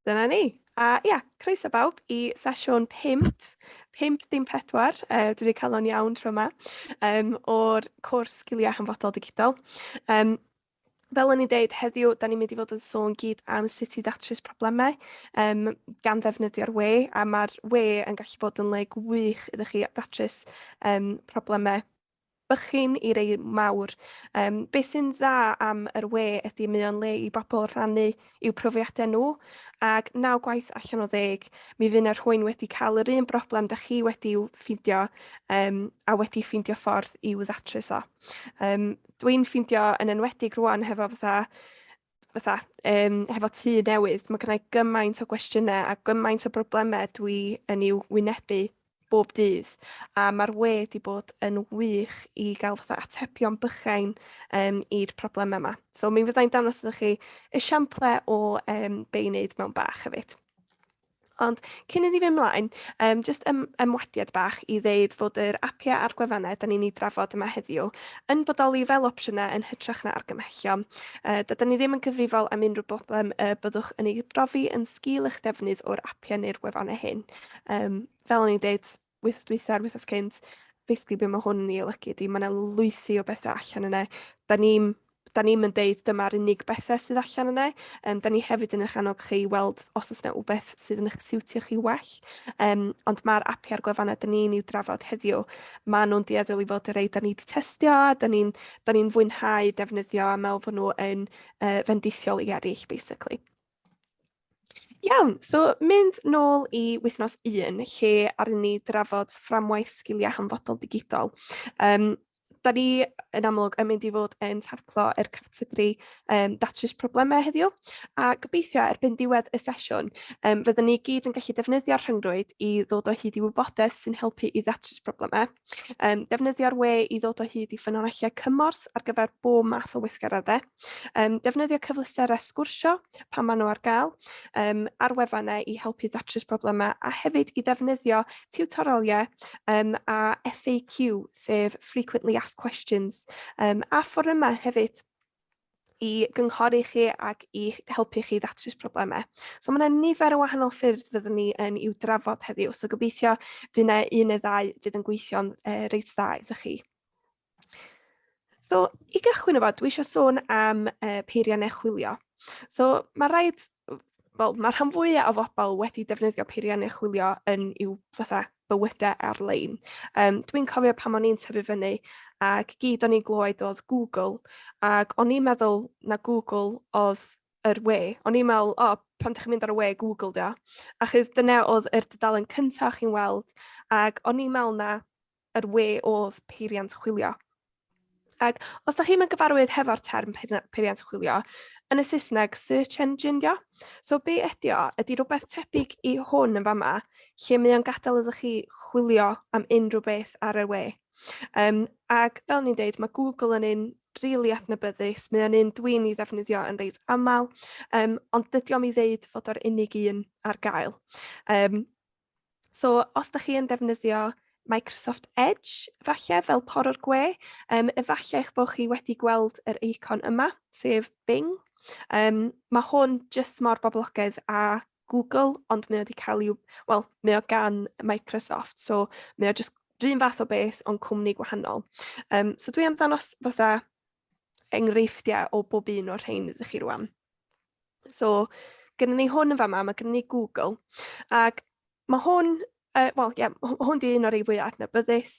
Dyna ni. A ia, croeso bawb i sesiwn 5, 5 dim 4, dwi wedi cael o'n iawn tro yma, o'r cwrs Sgiliau Hanfodol Digidol. Fel o'n i'n deud, heddiw, da ni'n mynd i fod yn sôn gyd am sut i ddatrys problemau gan ddefnyddio'r we, a mae'r we yn gallu bod yn le gwych iddo chi ddatrys problemau bychin i rei mawr. Be sy'n dda am yr we ydy mae o'n le i bobl rhannu i'w profiadau nhw, ac 9 gwaith allan o 10, mi fydd 'na rhywun wedi cael yr un broblem da chi wedi i'w ffeindio a wedi ffeindio ffordd i'w ddatrys o. Dwi'n ffeindio yn enwedig rwan hefo fatha fatha hefo tŷ newydd, mae gennai gymaint o gwestiynau a gymaint o broblemau dwi yn i'w wynebu bob dydd, a mae'r we 'di bod yn wych i gael fatha atebion bychain i'r problemau yma. So mi fyddai'n dangos iddo chi esiamplau o be i wneud mewn bach hefyd. Ond cyn i ni fynd mlaen, jyst ymwadiad bach i ddeud fod yr apiau a'r gwefannau da ni'n ei drafod yma heddiw yn bodoli fel opsiynau yn hytrach na argymhellion. Dydyn ni ddim yn gyfrifol am unrhyw broblem y byddwch yn ei brofi yn sgil eich defnydd o'r apiau neu'r gwefannau hyn. Fel o'n i'n deud wythnos dwytha a'r wythnos cynt, basically be mae hwn yn ei olygu ydy mae yna lwythi o bethau allan yna. Da ni'n da ni'm yn deud dyma'r unig bethau sydd allan yna. Da ni hefyd yn eich annog chi i weld os oes yna wbeth sydd yn eich siwtio chi well. Ond mae'r apiau a'r gwefannau da ni'n i'w drafod heddiw, maen nhw'n dueddol i fod y rei da ni wedi testio a da ni'n da ni fwynhau defnyddio a meddwl bod nhw yn fendithiol i eraill, basically. Iawn, so mynd nôl i wythnos 1, lle aru ni drafod fframwaith sgiliau hanfodol digidol. Da ni yn amlwg yn mynd i fod yn taclo yr categori datrys problemau heddiw, a gobeithio erbyn diwedd y sesiwn fyddwn ni gyd yn gallu defnyddio'r rhyngrwyd i ddod o hyd i wybodaeth sy'n helpu i ddatrys problemau, defnyddio'r we i ddod o hyd i ffynonellau cymorth ar gyfer bob math o weithgareddau, defnyddio cyfleusterau sgwrsio pan maen nhw ar gael, ar wefannau i helpu ddatrys problemau, a hefyd i ddefnyddio tiwtorialiau a FAQ, sef Frequently Asked Questions, a fforymau hefyd i gynghori chi ac i helpu chi ddatrys problemau. So mae yna nifer o wahanol ffyrdd fyddwn ni yn i'w drafod heddiw, so gobeithio fydd yna un neu ddau fydd yn gweithio'n reit dda iddo chi. So, i gychwyn efo, dwi eisiau sôn am peiriannau chwilio. So, mae rhaid, wel, mae rhan fwyaf o bobl wedi defnyddio peiriannau chwilio yn i'w fatha bywydau ar-lein. Dwi'n cofio pan o'n i'n tyfu fyny ac gyd o'n i'n glywed oedd Google, ac o'n i'n meddwl na Google oedd yr we. O'n i'n meddwl, o, pan ydych chi'n mynd ar y we, Google dio. Achos dyna oedd yr dudalen cyntaf chi'n weld, ac o'n i'n meddwl na yr we oedd peiriant chwilio. Ac os da chi'm yn gyfarwydd hefo'r term peiriant chwilio, yn y Saesneg search engine dio. So be ydy o? Ydy rhywbeth tebyg i hwn yn fama, lle mae o'n gadael iddo chi chwilio am unrhyw beth ar y we. Ac fel ni'n deud, mae Google yn un rili really adnabyddus, mae o'n un dwi'n ei ddefnyddio yn reit aml, ond dydy o'm i ddeud fod o'r unig un ar gael. So, os da chi yn defnyddio Microsoft Edge, falle, fel porwr gwe, efallai eich bod chi wedi gweld yr eicon yma, sef Bing. Mae hwn jyst mor boblogaidd â Google, ond mae o wedi cael i'w... wel, mae o gan Microsoft, so mae o jyst rhywun fath o beth, ond cwmni gwahanol. So dwi am ddangos fatha enghreifftiau o bob un o'r rhain iddo chi rwan. So, gynnon ni hwn yn fama, mae gynnon ni Google, ac mae hwn, wel, ie, hwn di un o'r rei fwyaf adnabyddus.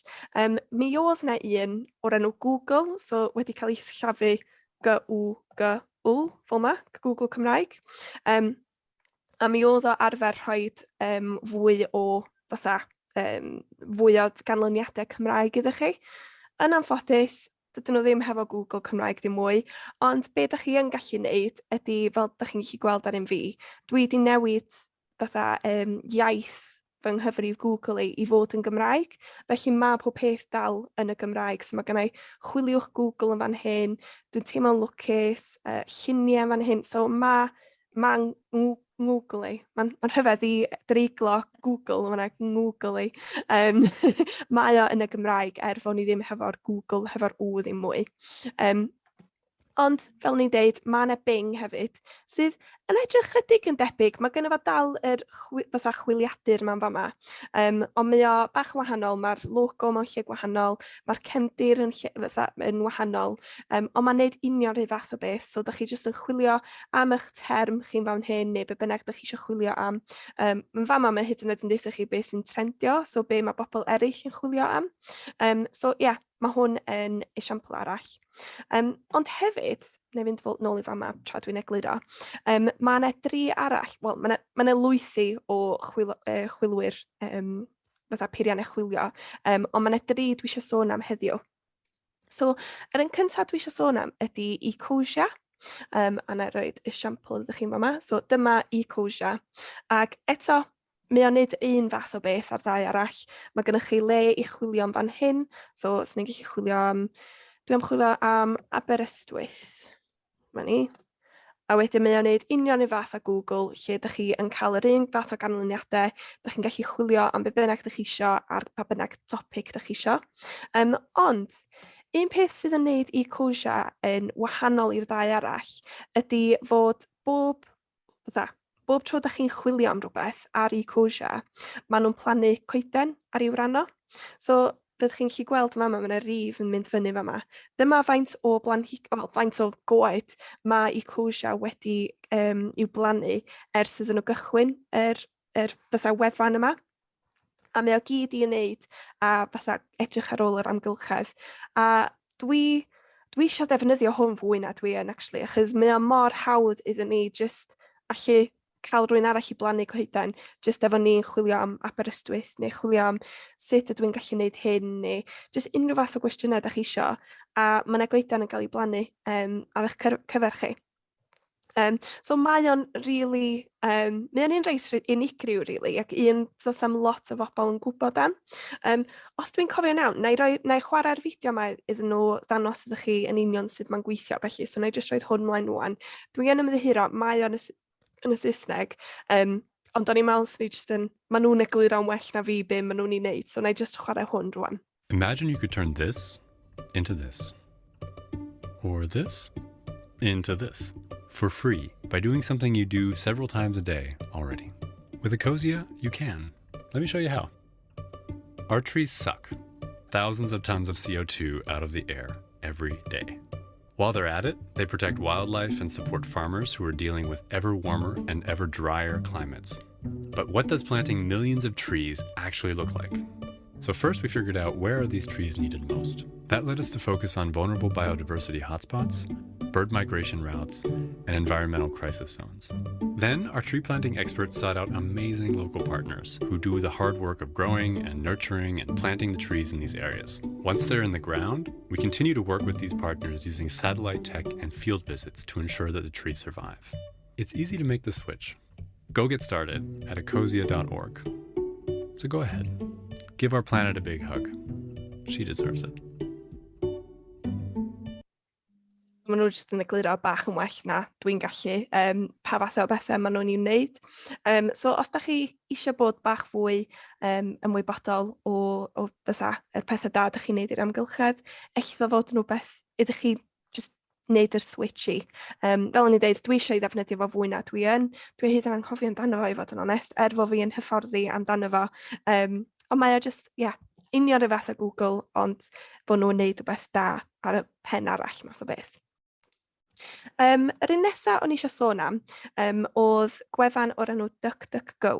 Mi oedd yna un o'r enw Google, so wedi cael ei sillafu G-U-G-U, fel yma, Google Cymraeg. A mi oedd o arfer rhoi fwy o fatha, fwy o ganlyniadau Cymraeg iddo chi. Yn anffodus, dydyn nhw ddim hefo Google Cymraeg ddim mwy, ond be dach chi yn gallu wneud ydy, fel dach chi'n gallu gweld ar un fi, dwi 'di newid fatha iaith fy nghyfrif Google i fod yn Gymraeg, felly mae pob peth dal yn y Gymraeg. So mae gennau chwiliwch Google yn fan hyn, dwi'n teimlo'n lwcus, lluniau yn fan hyn, so mae ma Google i. Mae'n rhyfedd i dreiglo Google, mae'n Google i. Mae o yn y Gymraeg er fod ni ddim hefo'r Google, hefo'r U ddim mwy. Ond, fel o'n i'n deud, mae yna Bing hefyd, sydd yn edrych chydig yn debyg. Mae gynno fo dal yr chwi fatha chwiliadur yma'n fama. Ond mae o bach yn wahanol, mae'r logo mewn lle gwahanol, mae'r cefndir yn, lle, fatha, yn wahanol, ond mae'n neud union rhyw fath o beth, so da chi jyst yn chwilio am eich term chi'n fan hyn, neu be bynnag da chi eisiau chwilio am. Yn fama mae hyd yn oed yn deutha chi beth sy'n trendio, so be mae bobl eraill yn chwilio am. So ie, yeah, mae hwn yn esiampl arall. Ond hefyd, neu fynd nôl i fama tra dwi'n egluro, mae yna dri arall, wel, mae yna ma lwythi o chwil, chwilwyr fatha peiriannau chwilio, ond mae yna dri dwi eisiau sôn am heddiw. So, yr un cyntaf dwi eisiau sôn am ydy Ecosia. A na i roed esiampl ydych chi'n fama. So, dyma Ecosia. Ac eto, Mae o'n neud un fath o beth a'r ddau arall. Mae gennych chi le i chwilio am fan hyn, so swn i'n gallu chwilio am... Dwi am chwilio am Aberystwyth. Mae ni. A wedyn mae o'n neud union un fath â Google, lle dych chi yn cael yr un fath o ganlyniadau, dych chi'n gallu chwilio am be bynnag dych chi isio ar pa bynnag topic dych chi isio. Ond, un peth sydd yn neud Ecosia yn wahanol i'r ddau arall ydy fod bob fatha, bob tro da chi'n chwilio am rhywbeth ar Ecosia, maen nhw'n plannu coeden ar i'w rhan o. So, byddwch chi'n gallu gweld fama, mae yna rif yn mynd fyny fama. Dyma faint o blanhig, well, faint o goed mae Ecosia wedi i'w blannu ers iddyn nhw gychwyn yr, yr fatha wefan yma. A mae o gyd i wneud a fatha edrych ar ôl yr amgylchedd. A dwi, dwi eisiau defnyddio hwn fwy na dwi yn, actually, achos mae o mor hawdd iddyn ni just allu cael rhywun arall i blannu coeden, jyst efo ni'n chwilio am Aberystwyth, neu chwilio am sut ydw i'n gallu gwneud hyn, neu jyst unrhyw fath o gwestiynau da chi isio, a mae yna goeden yn cael ei blannu ar eich cyfer chi. So mae o'n really, mae o'n un reit unigryw, really, ac un does am lot o bobl yn gwybod am. Os dwi'n cofio'n iawn, na i, roi, na i chwarae'r fideo yma iddyn nhw ddangos iddo chi yn union sut mae'n gweithio, felly, so na i jyst rhoi hwn mlaen rwan. Dwi yn ymddiheuro, mae o'n yn y Saesneg, ond o'n i'n meddwl swn i jyst yn, maen nhw'n egluro'n well na fi be maen nhw'n ei wneud, so na i jyst chwarae hwn rwan. Imagine you could turn this into this, or this into this, for free by doing something you do several times a day already. With Ecosia, you can. Let me show you how. Our trees suck thousands of tons of CO2 out of the air every day. While they're at it, they protect wildlife and support farmers who are dealing with ever warmer and ever drier climates. But what does planting millions of trees actually look like? So first we figured out where are these trees needed most. That led us to focus on vulnerable biodiversity hotspots, bird migration routes, and environmental crisis zones. Then our tree planting experts sought out amazing local partners who do the hard work of growing and nurturing and planting the trees in these areas. Once they're in the ground, we continue to work with these partners using satellite tech and field visits to ensure that the trees survive. It's easy to make the switch. Go get started at ecosia.org. So go ahead, give our planet a big hug. She deserves it. Maen nhw jyst yn egluro bach yn well na dwi'n gallu pa fath o bethau maen nhw'n ei wneud. So os da chi eisiau bod bach fwy ymwybodol o fatha yr pethau da da chi'n neud i'r amgylchedd, ella fod yn rhywbeth ydych chi just wneud yr switch i. Fel o'n i'n deud, dwi eisiau ei ddefnyddio fo fwy na dwi yn. Dwi hyd yn anghofio amdano fo i fod yn onest, er fod fi yn hyfforddi amdano fo. Ond mae o just, ie, yeah, union rhyw fath o Google, ond bod nhw'n neud rhywbeth da ar y pen arall math o beth. Yr un nesaf o'n i eisiau sôn am oedd gwefan o'r enw DuckDuckGo.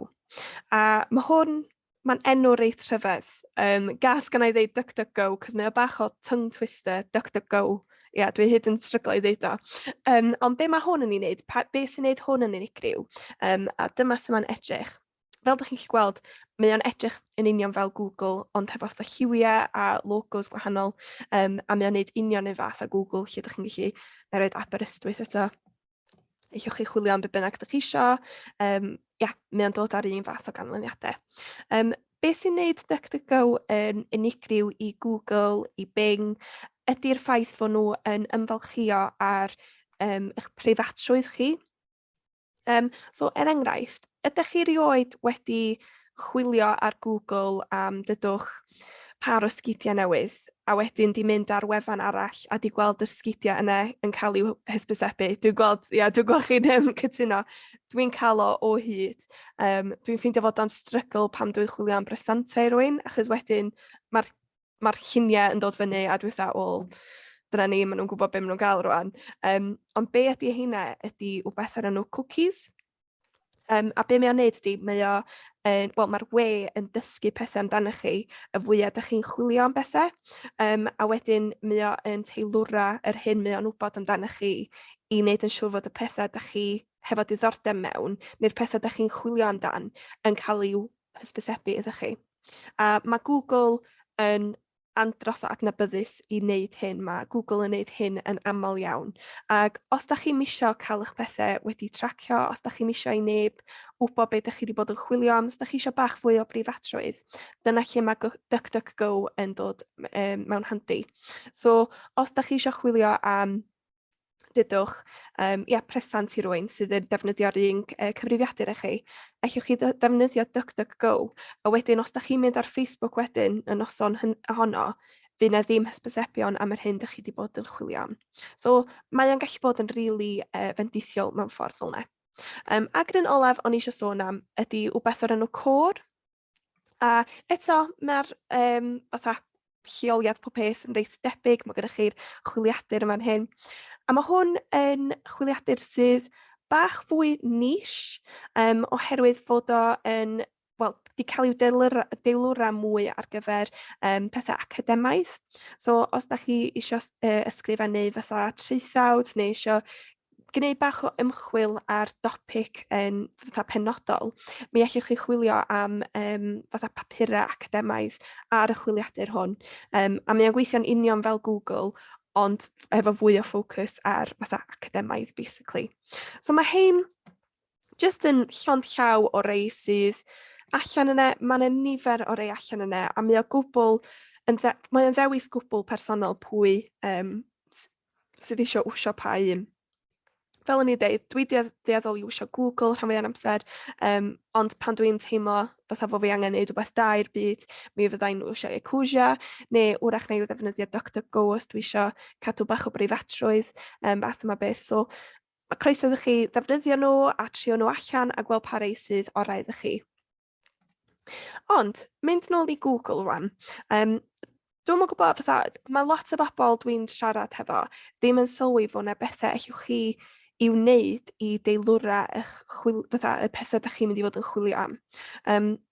A mae hwn, mae'n enw reit rhyfedd. Gas gan i ddeud DuckDuckGo, cos mae o bach o tongue twister, DuckDuckGo. Ia, yeah, dwi hyd yn stryglo i ddeud o. Ond be mae hwn yn ei wneud, pa, be sy'n wneud hwn yn unigryw, a dyma sy'n mae'n edrych. Fel ydych chi'n gallu gweld, mae o'n edrych yn union fel Google, ond hefo fatha lliwiau a logos gwahanol, a mae o'n neud union un fath â Google, lle ydych chi'n gallu roed Aberystwyth eto. Ellwch chi chwilio am be bynnag ydych chi isio. Ia, mae o'n dod ar un fath o ganlyniadau. Be sy'n neud DuckDuckGo yn unigryw i Google, i Bing, ydy'r ffaith fod nhw yn ymfalchïo ar eich preifatrwydd chi. So, er enghraifft, ydych chi erioed wedi chwilio ar Google am, dydwch, par o sgidiau newydd? a wedyn 'di mynd ar wefan arall a 'di gweld yr sgidiau yna yn cael i'w hysbysebu. Dwi'n gweld, ia, dwi'n gweld chi'n cytuno. Dwi'n cael o o hyd. Dwi'n ffeindio fod o'n strygl pan dwi'n chwilio am bresantau i rywun, achos wedyn mae'r ma lluniau yn dod fyny a dwi'n fatha, wel, dyna ni, maen nhw'n gwybod be maen nhw'n gael rwan. Ond be ydy heina ydy wbeth o'r enw cookies. A be mae o'n neud ydy, mae o yn, wel, mae'r we yn dysgu pethau amdanoch chi, y fwyaf dych chi'n chwilio am bethau, a wedyn mae o yn teilwra yr hyn mae o'n wybod amdanoch chi i wneud yn siŵr fod y pethau dych chi hefo diddordeb mewn, neu'r pethau dych chi'n chwilio amdan, yn cael i'w hysbysebu iddo chi. A mae Google yn andros o adnabyddus i wneud hyn. Mae Google yn wneud hyn yn aml iawn. Ac os da chi'm isio cael eich pethau wedi tracio, os da chi'm isio i neb wybod beth da chi wedi bod yn chwilio am, os da chi isio bach fwy o breifatrwydd, dyna lle mae DuckDuckGo yn dod mewn handi. So, os da chi isio chwilio am dudwch, ia, presant i rywun sydd yn defnyddio'r un cyfrifiadur â chi, allwch chi ddefnyddio DuckDuckGo, a wedyn os da chi'n mynd ar Facebook wedyn y noson honno, fydd 'na ddim hysbysebion am yr hyn da chi wedi bod yn chwilio am. So mae o'n gallu bod yn rili fendithiol mewn ffordd fel 'na. Ac yr un olaf o'n i eisiau sôn am ydy wbeth o'r enw Core. A eto, mae'r fatha lleoliad pob peth yn reit debyg, mae gennych chi'r chwiliadur yma'n hyn. A mae hwn yn chwiliadur sydd bach fwy niche, oherwydd fod o yn, wel, di cael i'w deilwra, deilwra mwy ar gyfer pethau academaidd. So, os da chi eisiau ysgrifennu fatha traethawd neu eisiau gwneud bach o ymchwil ar dopig yn fatha penodol, mi allwch chi chwilio am fatha papurau academaidd ar y chwiliadur hwn. A mae o'n gweithio'n union fel Google, ond efo fwy o ffocws ar fatha academaidd, basically. So mae hein jyst yn llond llaw o rei sydd allan yna. Mae yna nifer o rei allan yna, a mae o gwbl yn mae o'n ddewis gwbl personol pwy sydd eisiau wsio pa un. Fel o'n i'n deud, dwi dueddol i wsio Google rhan fwya'r amser, ond pan dwi'n teimlo fatha fo fi angen neud rhywbeth da i'r byd, mi fyddai'n wsio Ecosia, neu wrach na i ddefnyddio DuckDuckGo os dwi eisiau cadw bach o breifatrwydd, fath yma beth. So, mae croeso iddo chi ddefnyddio nhw a trio nhw allan a gweld pa rei sydd orau iddo chi. Ond, mynd nôl i Google rwan, dwi'm yn gwybod, fatha, mae lot o bobl dwi'n siarad hefo ddim yn sylwi fod 'na bethau allwch chi i'w wneud i deilwra eich chwil-, fatha, y pethau dach chi'n mynd i fod yn chwilio am.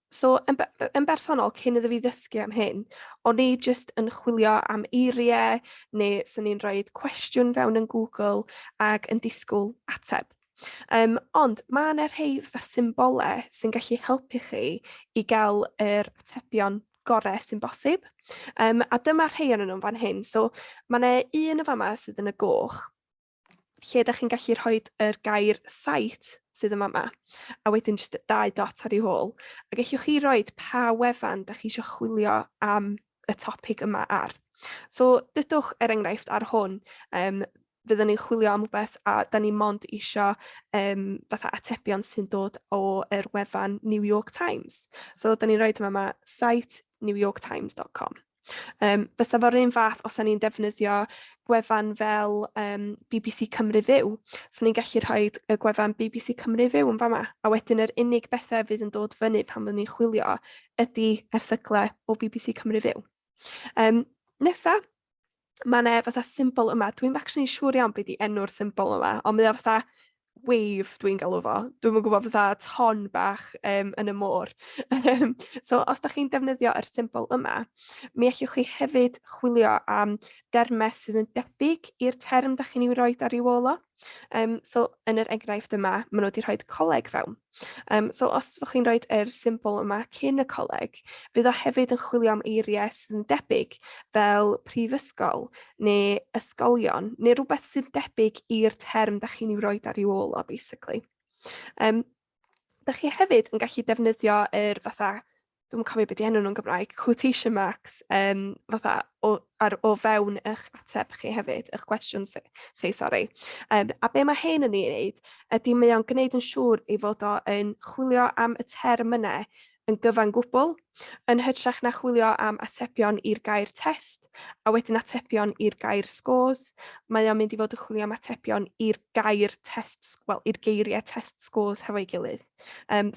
So, yn yn bersonol, cyn iddo fi ddysgu am hyn, o'n i jyst yn chwilio am eiriau, neu 'swn i'n rhoi cwestiwn fewn yn Google ac yn disgwyl ateb. Ond mae yna rhai fatha symbolau sy'n gallu helpu chi i gael yr atebion gorau sy'n bosib. A dyma rhai o'n nhw'n fan hyn. So mae yna un yn fama sydd yn y goch, lle ydych chi'n gallu rhoi yr gair site sydd yn fama, a wedyn jyst dau dot ar ei hôl. A gallwch chi roi pa wefan ydych chi eisiau chwilio am y topig yma ar. So, dydwch, er enghraifft, ar hwn, fyddwn ni'n chwilio am rhywbeth a da ni mond isio fatha atebion sy'n dod o'r wefan New York Times. So, da ni'n rhoi yma ma site newyorktimes.com. Fysa fo'r un fath os da ni'n defnyddio gwefan fel BBC Cymru Fyw. So ni'n gallu rhoi y gwefan BBC Cymru Fyw yn fama, a wedyn yr unig bethau fydd yn dod fyny pan fyddwn ni'n chwilio ydy erthyglau o BBC Cymru Fyw. Nesa, mae 'na fatha symbol yma, dwi'm actually yn siŵr iawn be 'di enw'r symbol yma, ond mae o fatha wave dwi'n galw fo. Dwi'm yn gwybod, fatha ton bach yn y môr. So os da chi'n defnyddio yr symbol yma, mi allwch chi hefyd chwilio am dermau sydd yn debyg i'r term da chi'n ei roid ar ei ôl o. So yn yr enghraifft yma, maen nhw wedi rhoi coleg fewn. So os fo chi'n rhoi yr symbol yma cyn y coleg, fydd o hefyd yn chwilio am eiriau sydd yn debyg fel prifysgol neu ysgolion neu rhywbeth sydd debyg i'r term da chi'n ei roed ar ei ôl o, basically. Da chi hefyd yn gallu defnyddio yr fatha, dwi'm yn cofio beth 'di enw nhw'n Gymraeg, quotation marks, fatha o, ar, o fewn eich ateb chi hefyd, eich cwestiwn chi, sori. A be mae hyn yn ei wneud ydy mae o'n gwneud yn siŵr ei fod o yn chwilio am y term yna yn gyfan gwbl. Yn hytrach na chwilio am atebion i'r gair test a wedyn atebion i'r gair scores, mae o'n mynd i fod yn chwilio am atebion i'r gair test, wel, i'r geiriau test scores hefo'i gilydd.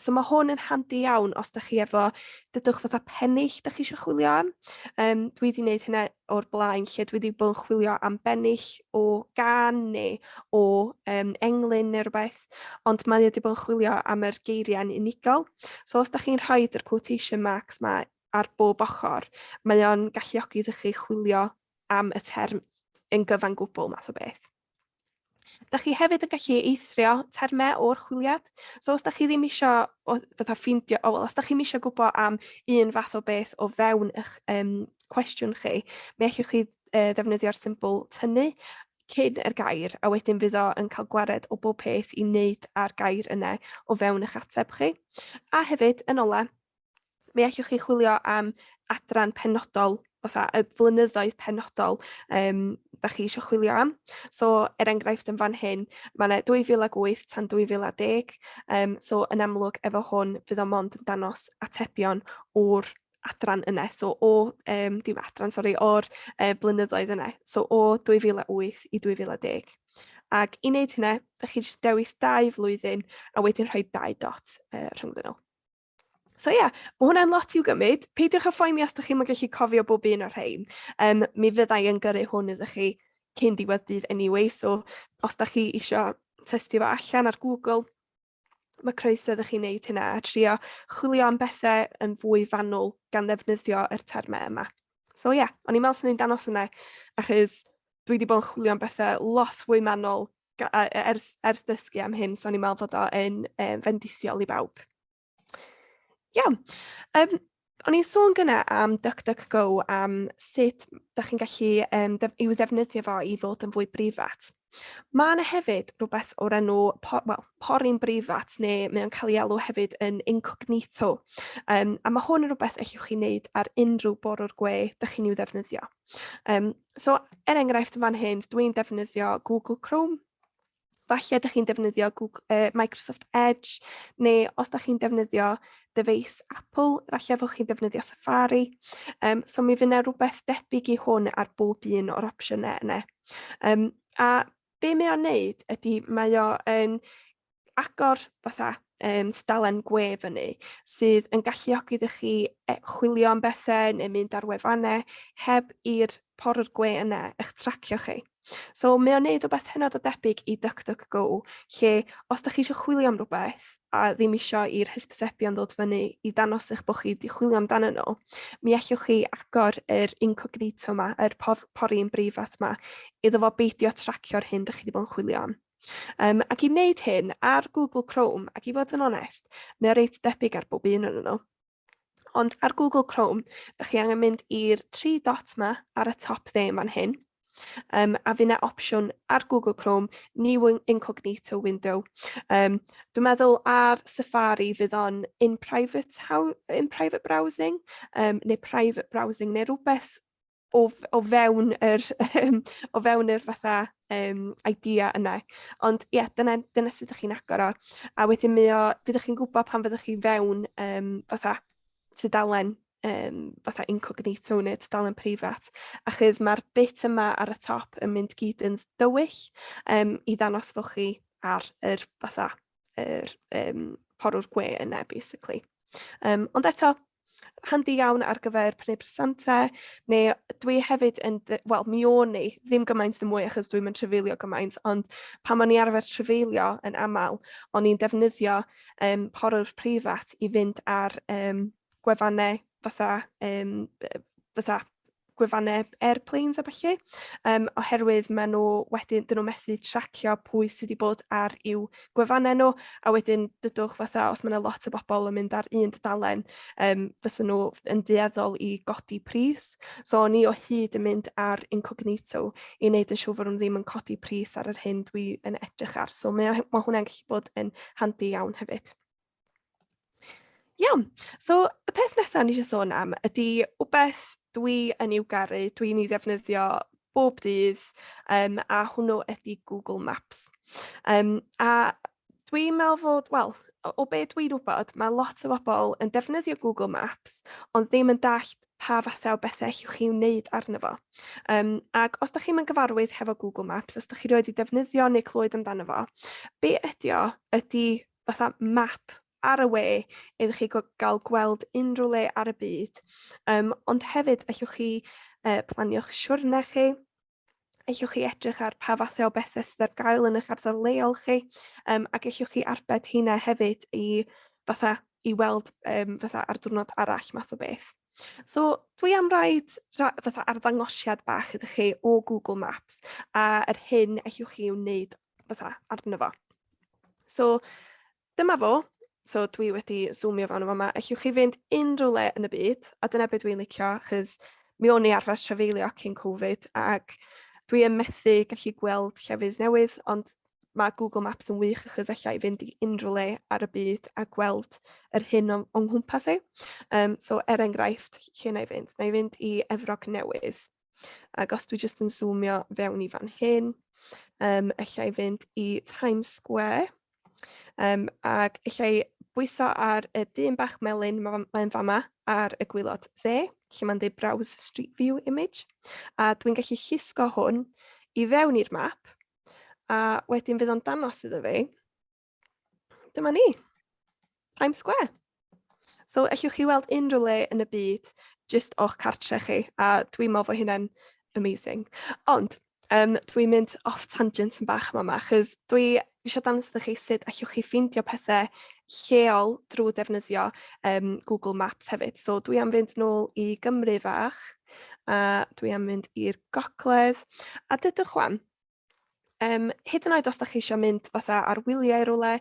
So mae hwn yn handi iawn os da chi efo, dydwch fatha pennill da chi eisiau chwilio am. Dwi wedi gwneud hynna o'r blaen lle dwi wedi bod yn chwilio am bennill o gan neu o englyn neu rhywbeth, ond mae wedi bod yn chwilio am yr geiriau'n unigol. So os da chi'n rhoi yr quotation marks ma ar bob ochr, mae o'n galluogi iddo chi chwilio am y term yn gyfan gwbl math o beth. Da chi hefyd yn gallu eithrio termau o'r chwiliad. So os da chi ddim isio fatha ffeindio, o, well, os da chi'n isio gwybod am un fath o beth o fewn eich cwestiwn chi, mi allwch chi ddefnyddio'r symbol tynnu cyn yr gair, a wedyn fydd o yn cael gwared o bob peth i wneud â'r gair yna o fewn eich ateb chi. A hefyd, yn ola, mi allwch chi chwilio am adran penodol, fatha y flynyddoedd penodol da chi eisiau chwilio am. So, er enghraifft yn fan hyn, mae yna 2008 tan 2010, so yn amlwg efo hwn fydd o mond yn danos atebion o'r adran yna, so o, dim adran, sori, o'r blynyddoedd yna, so o 2008 i 2010. Ac i wneud hynna, da chi jyst dewis dau flwyddyn a wedyn rhoi dau dot rhyngddyn nhw. So ie, yeah, mae hwnna'n lot i'w gymryd. Peidiwch â phoeni os ydych chi'n gallu cofio bob un o'r rhain. Mi fydda i yn gyrru hwn iddo chi cyn diwedd dydd anyway, so os da chi eisiau testio fo allan ar Google, mae croeso iddo chi wneud hynna a trio chwilio am bethau yn fwy fanwl gan ddefnyddio yr termau yma. So ie, yeah, o'n i'n meddwl sy'n ni'n danos hwnna, achos dwi wedi bod yn chwilio am bethau lot fwy manwl ers dysgu am hyn, so o'n i'n meddwl fod o'n fendithiol i bawb. Iawn. O'n i'n sôn gyna am DuckDuckGo, am sut da chi'n gallu i'w ddefnyddio fo i fod yn fwy breifat. Mae yna hefyd rhywbeth o'r enw po, well, pori'n breifat, neu mae o'n cael ei alw hefyd yn incognito. A mae hwn yn rhywbeth allwch chi wneud ar unrhyw borwr gwe da chi'n i'w ddefnyddio. So, er enghraifft yn fan hyn, dwi'n defnyddio Google Chrome. Falle ydych chi'n defnyddio Google, Microsoft Edge, neu os ydych chi'n defnyddio dyfeis Apple, falle fod chi'n defnyddio Safari. So mi fydd yna rhywbeth debyg i hwn ar bob un o'r opsiynau yna. A be mae o'n neud ydy mae o yn agor fatha tudalen gwe fyny sydd yn galluogi iddo chi chwilio am bethau neu mynd ar wefannau heb i'r porwr gwe yna eich tracio chi. So mae o'n neud rhywbeth hynod o debyg i DuckDuckGo, lle os da chi eisiau chwilio am rhywbeth a ddim eisiau i'r hysbysebion ddod fyny i dangos eich bod chi wedi chwilio amdano nhw, mi allwch chi agor yr incognito yma, yr pori'n breifat yma, iddo fo beidio tracio'r hyn da chi wedi bod yn chwilio am. Ac i wneud hyn ar Google Chrome, ac i fod yn onest, mae o reit debyg ar bob un ohonyn nhw. Ond ar Google Chrome, da chi angen mynd i'r tri dot ma ar y top dde fan hyn. A fydd yna opsiwn ar Google Chrome, New Incognito Window. Dwi'n meddwl ar Safari fydd o'n in private, how, in private browsing, neu private browsing, neu rhywbeth o fewn yr, o fewn yr fatha idea yna. Ond ie, yeah, dyna sut ydych chi'n agor o. A wedyn mi o, fyddwch chi'n gwybod pan fyddwch chi fewn fatha tudalen fatha incognito neu tudalen preifat, achos mae'r bit yma ar y top yn mynd gyd yn dywyll i ddangos fod chi ar yr fatha yr porwr gwe yna, basically. Ond eto, handi iawn ar gyfer prynu presantau, neu dwi hefyd yn, wel, mi o'n i, ddim gymaint ddim mwy achos dwi'n mynd trefeilio gymaint, ond pan o'n i arfer trefeilio yn aml, o'n i'n defnyddio porwr preifat i fynd ar gwefannau fatha gwefannau airplanes a ballu, oherwydd maen nhw wedyn, dyn nhw methu tracio pwy sydd wedi bod ar i'w gwefannau nhw, a wedyn dydwch fatha, os mae yna lot o bobl yn mynd ar un dudalen, fysa nhw yn dueddol i godi pris. So o'n i o hyd yn mynd ar incognito i wneud yn siŵr fod nhw ddim yn codi pris ar yr hyn dwi yn edrych ar. So mae hwnna'n gallu bod yn handi iawn hefyd. Iawn, so y peth nesaf ni eisiau sôn am ydy wbeth dwi yn i'w garu, dwi'n ei ddefnyddio bob dydd, a hwnnw ydy Google Maps. A Dwi'n meddwl fod, wel, o be dwi'n wybod, mae lot o bobl yn defnyddio Google Maps, ond ddim yn dallt pa fathau o bethau allwch chi wneud arno fo. Ac os da chi'm yn gyfarwydd hefo Google Maps, os da chi rioed 'di defnyddio neu clywed amdano fo, be ydy o ydy fatha map ar y we iddo chi gael gweld unrhyw le ar y byd. Ond hefyd allwch chi planio'ch siwrne chi, Ellwch chi edrych ar pa fathau o bethau sydd ar gael yn eich ardal leol chi, ac ellwch chi arbed heina hefyd i fatha i weld fatha ar diwrnod arall math o beth. So dwi am roid fatha arddangosiad bach iddo chi o Google Maps a yr hyn ellwch chi i'w wneud fatha arno fo. So Dyma fo. So dwi wedi zoomio fewn yn fama. Ellwch chi fynd unrhyw le yn y byd, a dyna beth dwi'n licio, achos mi o'n i arfer trafeilio cyn Covid, ac dwi yn methu gallu gweld llefydd newydd, ond mae Google Maps yn wych achos alla i fynd i unrhyw le ar y byd a gweld yr hyn o'n nghwmpas i. So er enghraifft, lle na i fynd? Na i fynd i Efrog Newydd. Ac os dwi jyst yn zoomio fewn i fan hyn, ella i fynd i Times Square. Ac ella i bwyso ar y dyn bach melyn mae'n fama ar y gwaelod dde, lle mae'n dweud Browse Street View Image. A dwi'n gallu llusgo hwn i fewn i'r map, a wedyn fydd o'n dangos iddo fi. Dyma ni, Times Square. So ellwch chi weld unrhyw le yn y byd jyst o'ch cartre chi, a dwi'n meddwl fod hynna'n amazing. Ond dwi'n mynd off tangent yn bach yma, achos dwi eisiau dangos iddo chi sut allwch chi ffeindio pethau lleol drwy defnyddio Google Maps hefyd. So dwi am fynd nôl i Gymru fach, a dwi am fynd i'r gogledd, a dydwch wan, hyd yn oed os da chi eisiau mynd fatha ar wyliau rywle,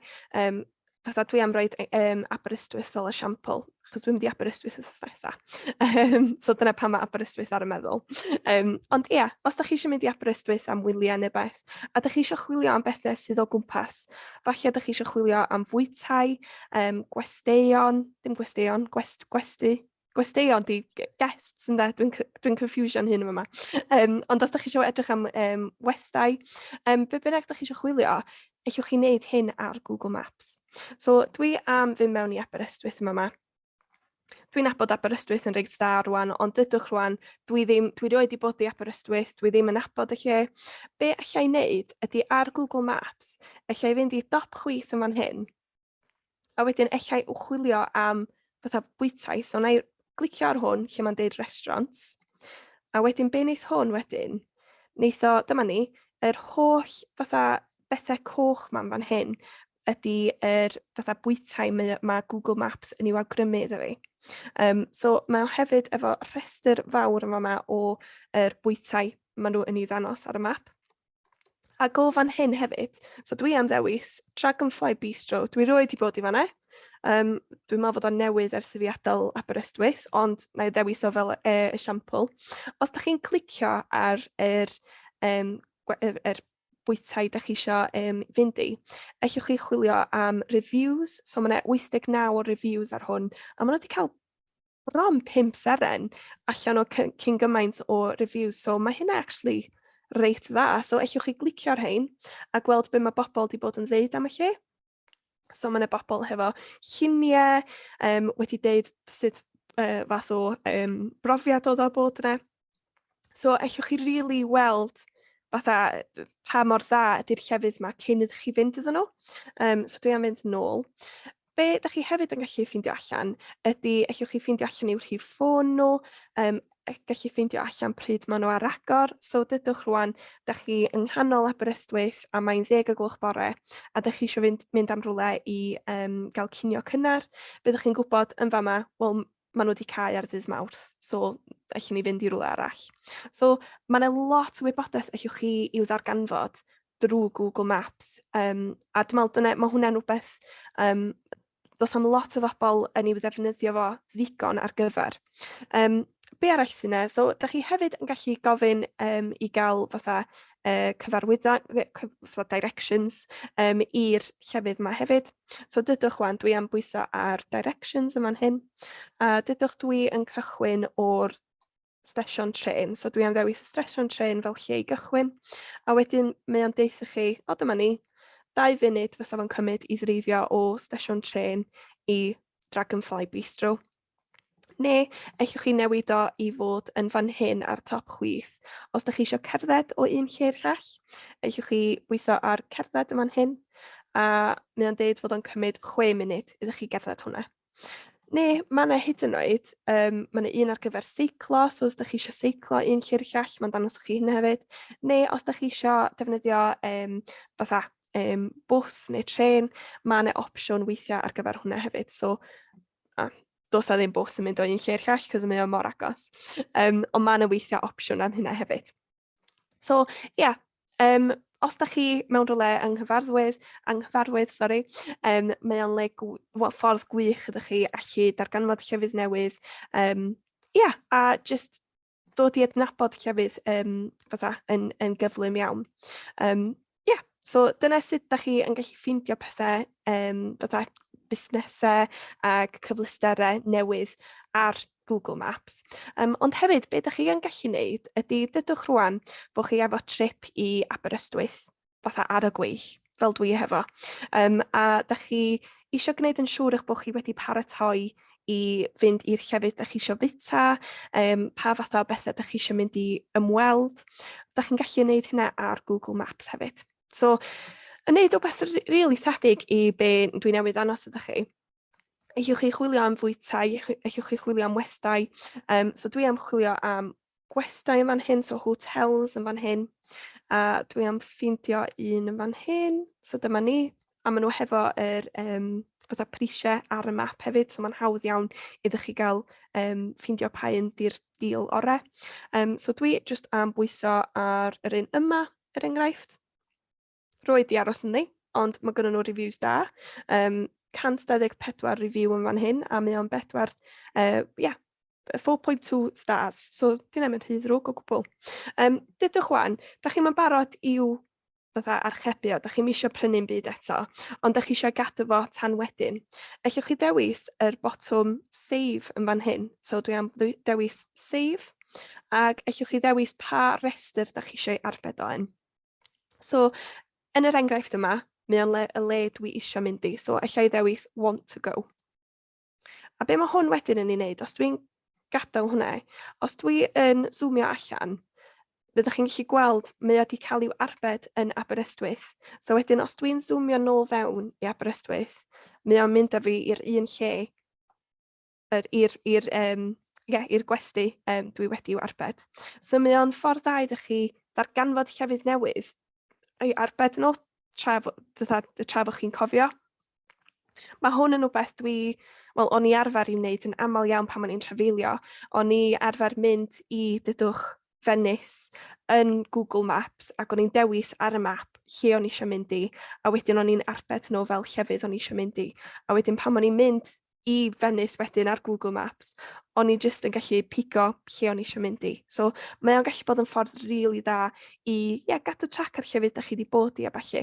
fatha dwi am roid Aberystwyth fel esiampl, achos dwi'n mynd i Aberystwyth wythnos nesa. So dyna pam mae Aberystwyth ar y meddwl. Ond ia, os da chi eisiau mynd i Aberystwyth am wyliau neu beth, a da chi eisiau chwilio am bethau sydd o gwmpas, falle da chi eisiau chwilio am fwytai, gwesteion, dim gwesteion, gwesty, gwesteion 'di guests ynde, dwi'n confusion hyn yma. Ond os da chi eisiau edrych am westai, be bynnag da chi eisiau chwilio, ellwch chi wneud hyn ar Google Maps. So dwi am fynd mewn i Aberystwyth yma yma. Dwi'n nabod Aberystwyth yn reit dda rwan, ond dydwch rwan, dwi ddim, dwi rioed 'di bod i Aberystwyth, dwi ddim yn nabod y lle. Be alla i wneud ydy ar Google Maps, alla i fynd i dop chwith yn fan hyn, a wedyn ella i chwilio am fatha bwytai, so wna i glicio ar hwn lle mae'n deud restaurants, a wedyn be wneith hwn wedyn, wneith o, dyma ni, yr holl fatha bethau coch ma'n fan hyn ydy yr fatha bwytai mae Google Maps yn i'w awgrymu iddo fi. So mae o hefyd efo rhestr fawr yn fama o yr bwytai maen nhw yn ei ddangos ar y map. Ac o fan hyn hefyd, so dwi am ddewis Dragonfly Bistro. Dwi rioed 'di bod i fan'na. Dwi'n meddwl fod o'n newydd ers i fi adael Aberystwyth, ond wna i ddewis o fel esiampl. Os dach chi'n clicio ar yr, yr, yr bwytai dach chi isio fynd i, ellwch chi chwilio am reviews. So ma' 'na 89 o reviews ar hwn, a maen nhw wedi cael bron 5 seren allan o cyn gymaint o reviews, so mae hynna actually reit dda. So ellwch chi glicio ar rhein a gweld be mae bobl wedi bod yn ddeud am y lle. So mae yna bobl hefo lluniau wedi deud sut fath o brofiad oedd o bod yna. So ellwch chi rili weld fatha pa mor dda ydy'r llefydd yma cyn iddo chi fynd iddyn nhw. So dwi am fynd nôl. Be dach chi hefyd yn gallu ffeindio allan ydy, ellwch chi ffeindio allan i'w rhif ffôn nhw, gallu ffeindio allan pryd maen nhw ar agor. So dydwch rwan, dach chi yng nghanol Aberystwyth a mae'n 10 o gloch bore a dach chi eisiau fynd, mynd am rywle i gael cinio cynnar, byddwch chi'n gwybod yn fama, wel, maen nhw wedi cau ar ddydd Mawrth, so allwn ni fynd i rywle arall. So mae yna lot o wybodaeth allwch chi i'w ddarganfod drwy Google Maps. A dwi'n meddwl dyna, mae hwnna'n rhywbeth, does am lot o bobl yn i'w ddefnyddio fo ddigon ar gyfer. Be arall sy'n yna? So, da chi hefyd yn gallu gofyn i gael fatha cyfarwydda, fatha directions i'r llefydd yma hefyd. So dydwch wan, dwi am bwyso ar directions yn fan hyn, a dydwch dwi yn cychwyn o'r stesion trên. So dwi am ddewis y stesion trên fel lle i gychwyn, a wedyn mae o'n deutha chi, o dyma ni, 2 funud fysa fo'n cymryd i ddreifio o stesiwn trên i Dragonfly Bistro. Neu ellwch chi newid o i fod yn fan hyn ar top chwith. Os ydych chi eisiau cerdded o un lle i'r llall, ellwch chi bwyso ar cerdded yn fan hyn, a mae o'n deud fod o'n cymryd 6 munud iddo chi gerdded hwnna. Neu mae yna hyd yn oed, mae yna un ar gyfer seiclo, so os ydych chi eisiau seiclo un lle i'r llall, mae'n dangos chi hynna hefyd. Neu os ydych chi eisiau defnyddio fatha bws neu trên, mae yna opsiwn weithiau ar gyfer hwnna hefyd. So, a does 'na ddim bws yn mynd o un lle i'r llall, cos mae o mor agos. Ond mae yna weithiau opsiwn am hynna hefyd. So, ie, yeah, os da chi mewn rhywle anghyfarwydd, anghyfarwydd, sori, mae o'n le, well, ffordd gwych ydych chi allu darganfod llefydd newydd. Yeah, a just dod i adnabod llefydd fatha yn gyflym iawn. Yeah, so dyna sut da chi yn gallu ffeindio pethau fatha busnesau ac cyfleusterau newydd ar Google Maps. Ond hefyd, be da chi yn gallu wneud ydy, dydwch rwan bod chi efo trip i Aberystwyth, fatha ar y gweill, fel dwi hefo. A da chi eisiau gwneud yn siŵr eich bod chi wedi paratoi i fynd i'r llefydd da chi eisiau fwyta, pa fatha o bethau da chi eisiau mynd i ymweld. Da chi'n gallu gwneud hynna ar Google Maps hefyd. So, yn neud rhywbeth really tebyg i be dwi newydd ddanos ydych chi. Ellwch chi chwilio am fwytai, ellwch chi chwilio am westai. So dwi am chwilio am gwestai yn fan hyn, so hotels yn fan hyn. A dwi am ffeindio un yn fan hyn, so dyma ni. A maen nhw hefo yr fatha prisiau ar y map hefyd, so mae'n hawdd iawn iddo chi gael ffeindio pa un di'r deal orau. So dwi jyst am bwyso ar yr un yma, er enghraifft. Roedd di aros ynddi, ond mae gynnon nhw reviews da. 124 review yn fan hyn, a mae o'n bedwar, yeah, 4.2 stars, so di hynna ddim yn rhy ddrwg o gwbl. Dudwch wan, da chi'm yn barod i'w fatha archebu o, da chi'm isio prynu'n byd eto, ond da chi isio gadw fo tan wedyn. Ellwch chi dewis yr botwm save yn fan hyn, so dwi am dewis save, ac ellwch chi ddewis pa restr da chi eisiau arbed o yn. So, yn yr enghraifft yma, mae o'n le, y le dwi eisiau mynd i, so alla i ddewis want to go. A be mae hwn wedyn yn ei wneud, os dwi'n gadael hwnna, os dwi yn zoomio allan, fyddwch chi'n gallu gweld mae o wedi cael i'w arbed yn Aberystwyth. So wedyn, os dwi'n zoomio nôl fewn i Aberystwyth, mae o'n mynd â fi i'r un lle yr, i'r, i'r, um, yeah, i'r gwesty dwi wedi i'w arbed. So mae o'n ffordd dda iddo chi ddarganfod llefydd newydd ei arbed nhw tra, fatha, tra bod chi'n cofio. Mae hwn yn rhywbeth dwi, wel, o'n i arfer i wneud yn aml iawn pan o'n i'n trafeilio. O'n i arfer mynd i, dydwch, Venice yn Google Maps ac o'n i'n dewis ar y map lle o'n i eisiau mynd i, a wedyn o'n i'n arbed nhw fel llefydd o'n i eisiau mynd i. A wedyn pan o'n i'n mynd i Venice wedyn ar Google Maps, o'n i jyst yn gallu pigo lle o'n i eisiau mynd i. So mae o'n gallu bod yn ffordd rili really dda i yeah, gadw trac ar llefydd da chi wedi bod i a ballu.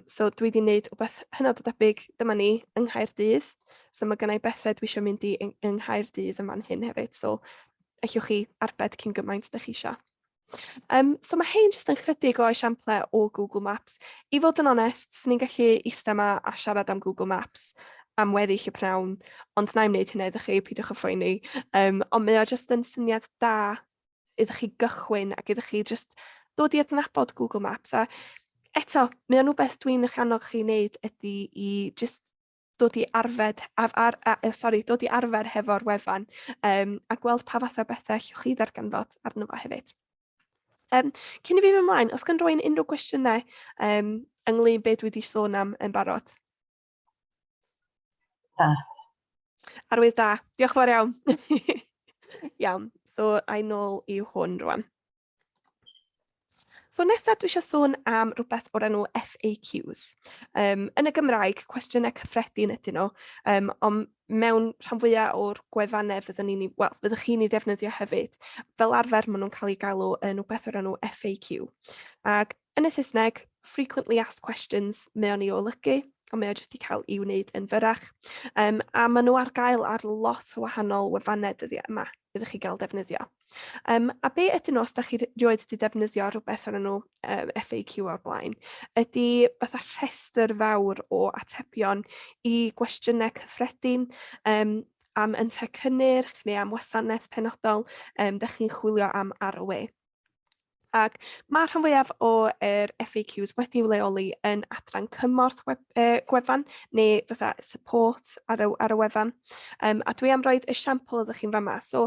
So dwi wedi gwneud rhywbeth hynod o debyg, dyma ni, yng Nghaerdydd. So mae gennau bethau dwi eisiau mynd i yng Nghaerdydd yn fan hyn hefyd. So allwch chi arbed cyn gymaint ydych chi eisiau. So mae hein jyst yn chydig o esiamplau o Google Maps. I fod yn onest, swn i'n gallu eistedd yma a siarad am Google Maps am weddill y pnawn, ond na i'm wneud hynna iddo chi, peidiwch â phoeni. Ond mae o jyst yn syniad da iddo chi gychwyn ac iddo chi jyst dod i adnabod Google Maps. A eto, mae o'n rhywbeth dwi'n eich annog chi wneud ydy i jyst dod i arfed, ar, ar, a, sorry, dod i arfer hefo'r wefan a gweld pa fath o bethau allwch chi ddarganfod arno fo hefyd. Cyn i fi fynd ymlaen, os gan rwy'n unrhyw gwestiynau ynglyn beth dwi wedi sôn am yn barod? Da. Arwydd da. Diolch yn fawr iawn. Iawn, so ai nôl i hwn rwan. So nesaf dwi eisiau sôn am rhywbeth o'r enw FAQs. Yn y Gymraeg, cwestiynau cyffredin ydyn nhw, ond mewn rhan fwyaf o'r gwefannau fyddwn ni'n, wel, fyddwch chi'n ei ddefnyddio hefyd, fel arfer maen nhw'n cael eu galw yn rhywbeth o'r enw FAQ. Ac yn y Saesneg, Frequently Asked Questions, mae o'n ei olygu. ond mae o jyst 'di cael ei wneud yn fyrrach. A maen nhw ar gael ar lot o wahanol wefannau dyddiau yma iddo chi gael defnyddio. A be ydyn nhw, os da chi rioed wedi defnyddio rhywbeth o'r enw FAQ o'r blaen, ydy fatha rhestr fawr o atebion i gwestiynau cyffredin am yntau cynnyrch neu am wasanaeth penodol da chi'n chwilio am ar y we. Ac mae'r rhan fwyaf o'r FAQs wedi'w leoli yn adran cymorth web, gwefan neu fatha support ar y wefan. A dwi am roed esiampl ydych chi'n fama. So,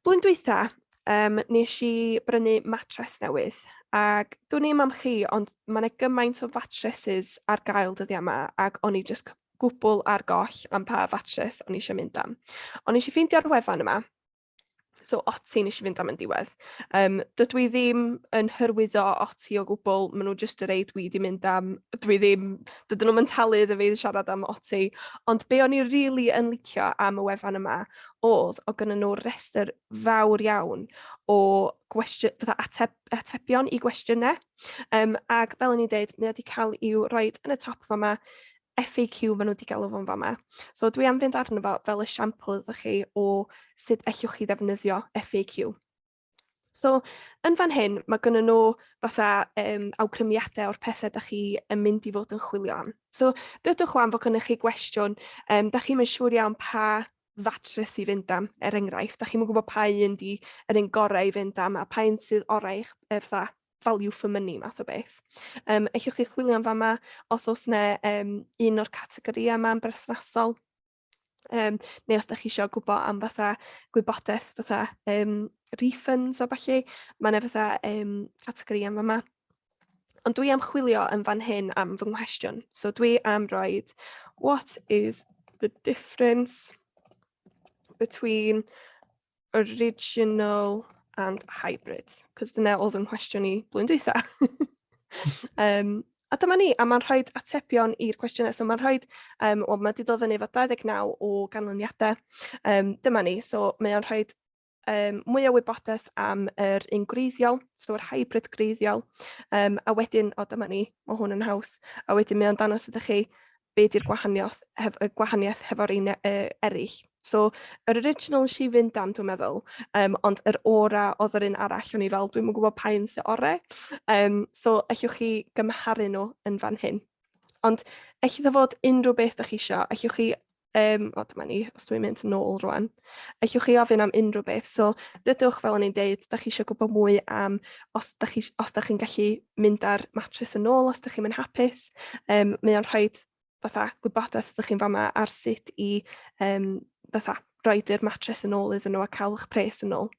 blwyddyn dwytha, nes i brynu matres newydd. Ac dwn i'm am chi, ond mae yna gymaint o fattresses ar gael dyddiau yma, ac o'n i jyst gwbl ar goll am pa fatres o'n i eisiau mynd am. Ond nes i ffeindio'r wefan yma, So Oti nes i fynd am yn diwedd. Dydw i ddim yn hyrwyddo Oti o gwbl, maen nhw jyst y rei dwi 'di mynd am. Dwi ddim, dydyn nhw'm yn talu iddo fi siarad am Oti. Ond be o'n i rili yn licio am y wefan yma oedd, oedd gynnon nhw restr fawr iawn o gwestiwn, fatha ateb, atebion i gwestiynau. Ac fel o'n i'n deud, mae o 'di cael i'w roid yn y top fama, FAQ maen nhw wedi galw fo'n fama. So dwi am fynd arno fo fel esiampl iddo chi o sut ellwch chi ddefnyddio FAQ. So, yn fan hyn, mae gynnon nhw fatha awgrymiadau o'r pethau da chi yn mynd i fod yn chwilio am. So, dydwch wan fod gennych chi gwestiwn, da chi'm yn siŵr iawn pa fatres i fynd am, er enghraifft. Da chi'm yn gwybod pa un di yr un gorau i fynd am a pa un sydd orau i'ch fatha value for money math o beth. Ellwch chi chwilio am fama os oes 'na un o'r categorïau yma yn berthnasol. Neu os da chi eisiau gwybod am fatha gwybodaeth fatha refunds a ballu, mae yna fatha categori am fama. Ond dwi am chwilio yn fan hyn am fy nghwestiwn. So dwi am roid, what is the difference between original and hybrid? Cos dyna oedd yn nghwestiwn i blwyddyn dwytha. A dyma ni, a mae'n rhoi atebion i'r cwestiynau. So mae'n rhoi, wel, mae wedi dod fyny efo 29 o ganlyniadau. Dyma ni, so mae o'n rhoi mwy o wybodaeth am yr un gwreiddiol, so yr hybrid gwreiddiol. A wedyn, o dyma ni, mae hwn yn haws. A wedyn mae o'n dangos ydych chi be di'r gwahaniaeth, y gwahaniaeth hefo'r un eraill. So, yr original nes i fynd am, dwi'n meddwl, ond yr ora oedd yr un arall, o'n i fel, dwi'm yn gwybod pa un sy'n orau. So, allwch chi gymharu nhw yn fan hyn. Ond ellith o fod unrhyw beth da chi isio, allwch chi, o dyma ni, os dwi'n mynd yn ôl rwan, allwch chi ofyn am unrhyw beth. So, dydwch, fel o'n i'n deud, da chi isio gwybod mwy am os da chi, os da chi'n gallu mynd â'r matres yn ôl, os da chi'n mynd hapus. Mae o'n rhoi fatha gwybodaeth ydych chi'n fama ar sut i fatha roid yr matres yn ôl iddyn nhw a cael eich pres yn ôl.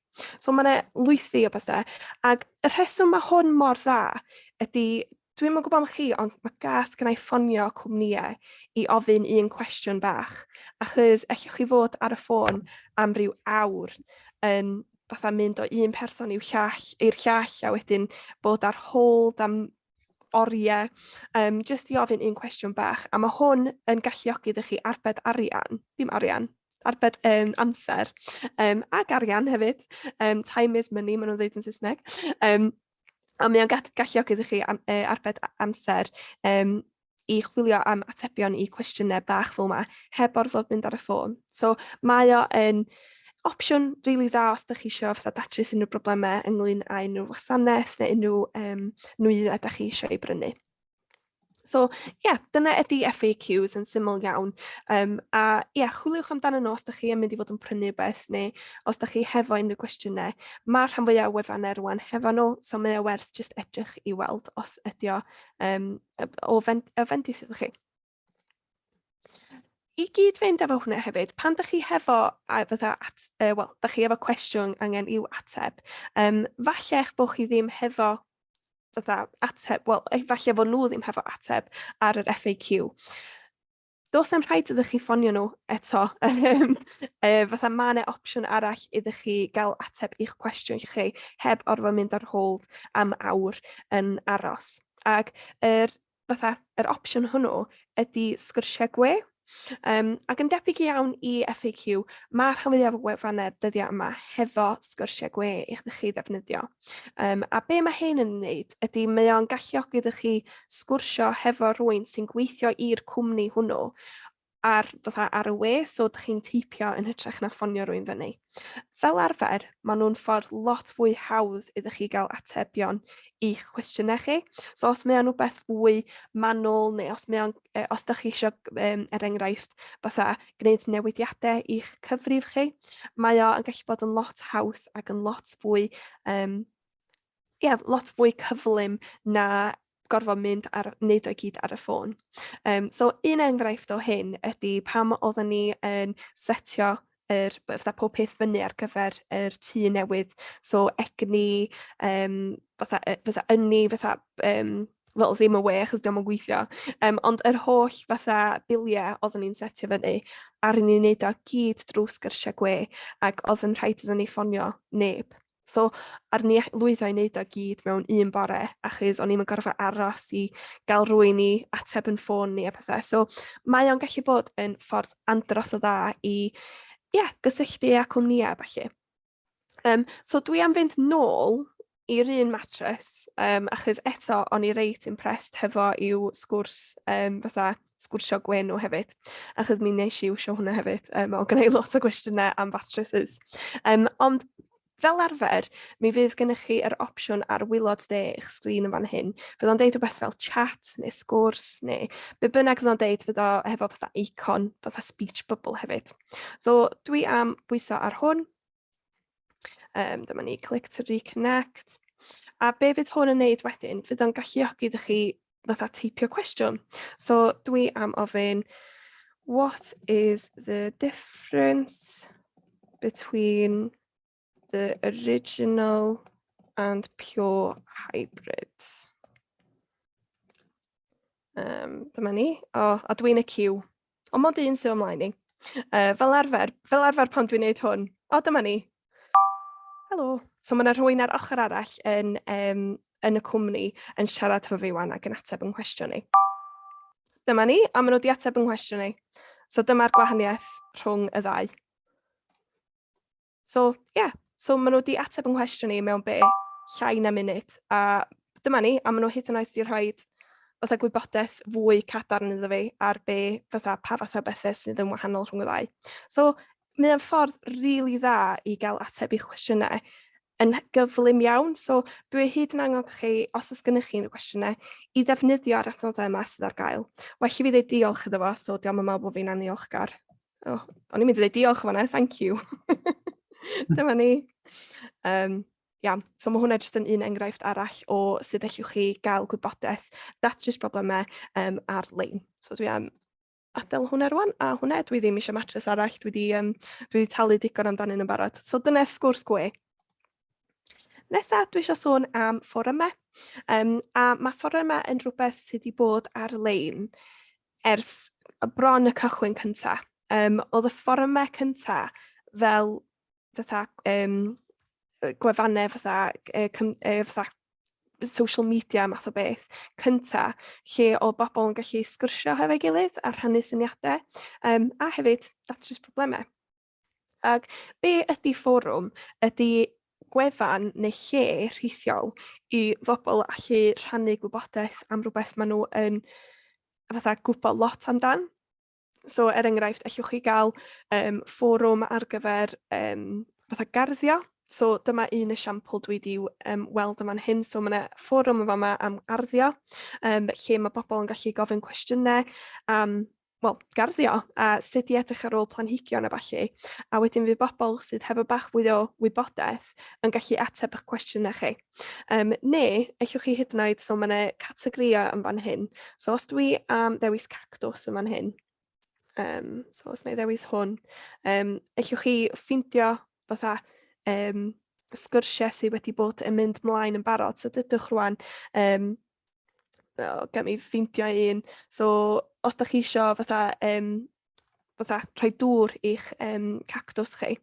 So mae yna lwythi o bethau. Ac y rheswm mae hwn mor dda ydy, dwi'm yn gwybod am chi, ond mae gas gen i ffonio cwmnïau i ofyn un cwestiwn bach. Achos ellwch chi fod ar y ffôn am ryw awr yn fatha mynd o un person i'w llall, i'r llall a wedyn bod ar hold am oriau, jyst i ofyn un cwestiwn bach. A mae hwn yn galluogi iddo chi arbed arian, dim arian, arbed amser, ac arian hefyd. Time is money, maen nhw'n dweud yn Saesneg. A mae o'n galluogi iddo chi arbed amser i chwilio am atebion i cwestiynau bach fel yma, heb orfod mynd ar y ffôn. So mae o yn opsiwn rili dda os ydych chi eisiau fatha datrys unrhyw broblemau ynglyn â unrhyw wasanaeth neu unrhyw nwyddau ydych chi eisiau ei brynu. So ie, yeah, dyna ydy FAQs yn syml iawn. A ie, yeah, chwiliwch amdano nhw os ydych chi yn mynd i fod yn prynu beth neu os ydych chi hefo unrhyw gwestiynau. Mae rhan fwyaf o wefannau rwan hefo nhw, so mae o werth jyst edrych i weld os ydy o o fendith iddo chi. I gyd fynd efo hwnna hefyd, pan dych chi hefo, a fatha, at, wel, dych chi efo cwestiwn angen i'w ateb, falle eich bod chi ddim hefo fatha ateb, wel, falle fod nhw ddim hefo ateb ar yr FAQ. Does na'm rhaid iddo chi ffonio nhw eto. Fatha mae yna opsiwn arall iddo chi gael ateb i'ch cwestiwn chi heb orfod mynd ar hold am awr yn aros. Ac yr, fatha, yr opsiwn hwnnw ydy sgyrsiau gwe. Ac yn debyg iawn i FAQ, mae rhan fwyaf o wefannau dyddiau yma hefo sgyrsiau gwe i chi ddefnyddio. A be mae hyn yn wneud ydy mae o'n galluogi iddo chi sgwrsio hefo rhywun sy'n gweithio i'r cwmni hwnnw ar, fatha, ar y we, so dych chi'n teipio yn hytrach na ffonio rhywun fyny. Fel arfer, maen nhw'n ffordd lot fwy hawdd iddo chi gael atebion i'ch cwestiynau chi. So os mae o'n rhywbeth fwy manwl neu os mae o'n, os dych chi eisiau, er enghraifft, fatha gwneud newidiadau i'ch cyfrif chi, mae o'n gallu bod yn lot haws ac yn lot fwy um, ie, lot fwy cyflym na gorfod mynd ar, wneud o i gyd ar y ffôn. So un enghraifft o hyn ydy pam oedden ni yn setio yr, fatha pob peth fyny ar gyfer yr tŷ newydd. So egni, fatha, fatha ynni, fatha, wel ddim y we achos dio'm yn gweithio, ond yr holl fatha biliau oedden ni'n setio fyny, aru ni wneud o gyd drwy sgyrsiau gwe ac oedd yn rhaid iddyn ni ffonio neb. So, aru ni lwyddo i wneud o gyd mewn un bore, achos o'n i'm yn gorfod aros i gael rhywun i ateb yn ffôn ni a pethau. So, mae o'n gallu bod yn ffordd andros o dda i, ie, yeah, gysylltu â cwmnïau a ballu. So, dwi am fynd nôl i'r un mattress, achos eto o'n i reit impressed hefo i'w sgwrs fatha sgwrsio gwe nhw hefyd, achos mi wnes i iwsio hwnna hefyd. Oedd gen i lot o gwestiynau am mattresses. Ond fel arfer, mi fydd gennych chi yr opsiwn ar waelod dde eich sgrin yn fan hyn. Fydd o'n deud rhywbeth fel chat neu sgwrs neu be bynnag fydd o'n deud, fydd o hefo fatha icon, fatha speech bubble hefyd. So dwi am bwyso ar hwn. Dyma ni, click to reconnect. A be fydd hwn yn neud wedyn, fydd o'n galluogi iddo chi fatha teipio cwestiwn. So dwi am ofyn, what is the difference between the original and pure hybrid? Dyma ni. O, oh, a dwi'n y ciw. Ond mond un sydd ymlaen i. Fel arfer pan dwi'n neud hwn. O, dyma ni. Helo. So mae yna rhywun ar ochr arall yn y cwmni yn siarad hefo fi wan ac yn ateb yng nghwestiwn i. Dyma ni, a maen nhw wedi ateb yng nghwestiwn i. So dyma'r gwahaniaeth rhwng y ddau. So, ie. Yeah. So, maen nhw wedi ateb yng nghwestiwn i mewn be, llai na munud. A dyma ni, a maen nhw hyd yn oed wedi rhoi fatha gwybodaeth fwy cadarn iddo fi ar be, fatha, pa fath o bethau sydd yn wahanol rhwng y ddau. So, mae o'n ffordd rili really dda i gael ateb i'ch cwestiynau yn gyflym iawn. So, dwi hyd yn annog chi, os oes gennych chi unrhyw gwestiynau, i ddefnyddio'r adnoddau yma sydd ar gael. Well i fi ddeud diolch iddo fo, so diolch yn meddwl bod fi'n anniolchgar. Oh, o'n i'n mynd i ddweud diolch yn fan'na, thank you. Dyma ni. Iawn, so mae hwnna jyst yn un enghraifft arall o sut allwch chi gael gwybodaeth, datrys problemau ar-lein. So dwi am adael hwnna rwan, a hwnna, dwi ddim eisiau matres arall, dwi wedi talu digon amdanyn nhw'n barod. So dyna sgwrs gwe. Nesa, dwi eisiau sôn am fforymau. A mae fforymau yn rhywbeth sydd wedi bod ar-lein ers bron y cychwyn cynta. Oedd y fforymau cynta fel fatha gwefannau fatha, fatha social media math o beth cynta, lle oedd bobl yn gallu sgwrsio hefo'i gilydd a rhannu syniadau, a hefyd datrys problemau. Ac be ydy fforwm? Ydy gwefan neu lle rhithiol i bobl allu rhannu gwybodaeth am rhywbeth maen nhw yn fatha gwybod lot amdan. So, er enghraifft, allwch chi gael fforwm ar gyfer fatha garddio. So, dyma un esiampl dwi wedi weld yn fan hyn. So, mae yna fforwm yn fama am arddio, lle mae bobl yn gallu gofyn cwestiynau am wel, garddio a sut i edrych ar ôl planhigion a ballu. A wedyn fydd bobl sydd hefo bach fwy o wybodaeth yn gallu ateb eich cwestiynau chi. Neu, allwch chi hyd yn oed, so mae yna categorïau yn fan hyn. So os dwi am ddewis cactws yn fan hyn, so os na i ddewis hwn, allwch chi ffeindio fatha sgyrsiau sydd wedi bod yn mynd mlaen yn barod. So dydwch rwan, oh, gael mi ffeindio un. So os da chi isio fatha rhoi dŵr i'ch cactws chi,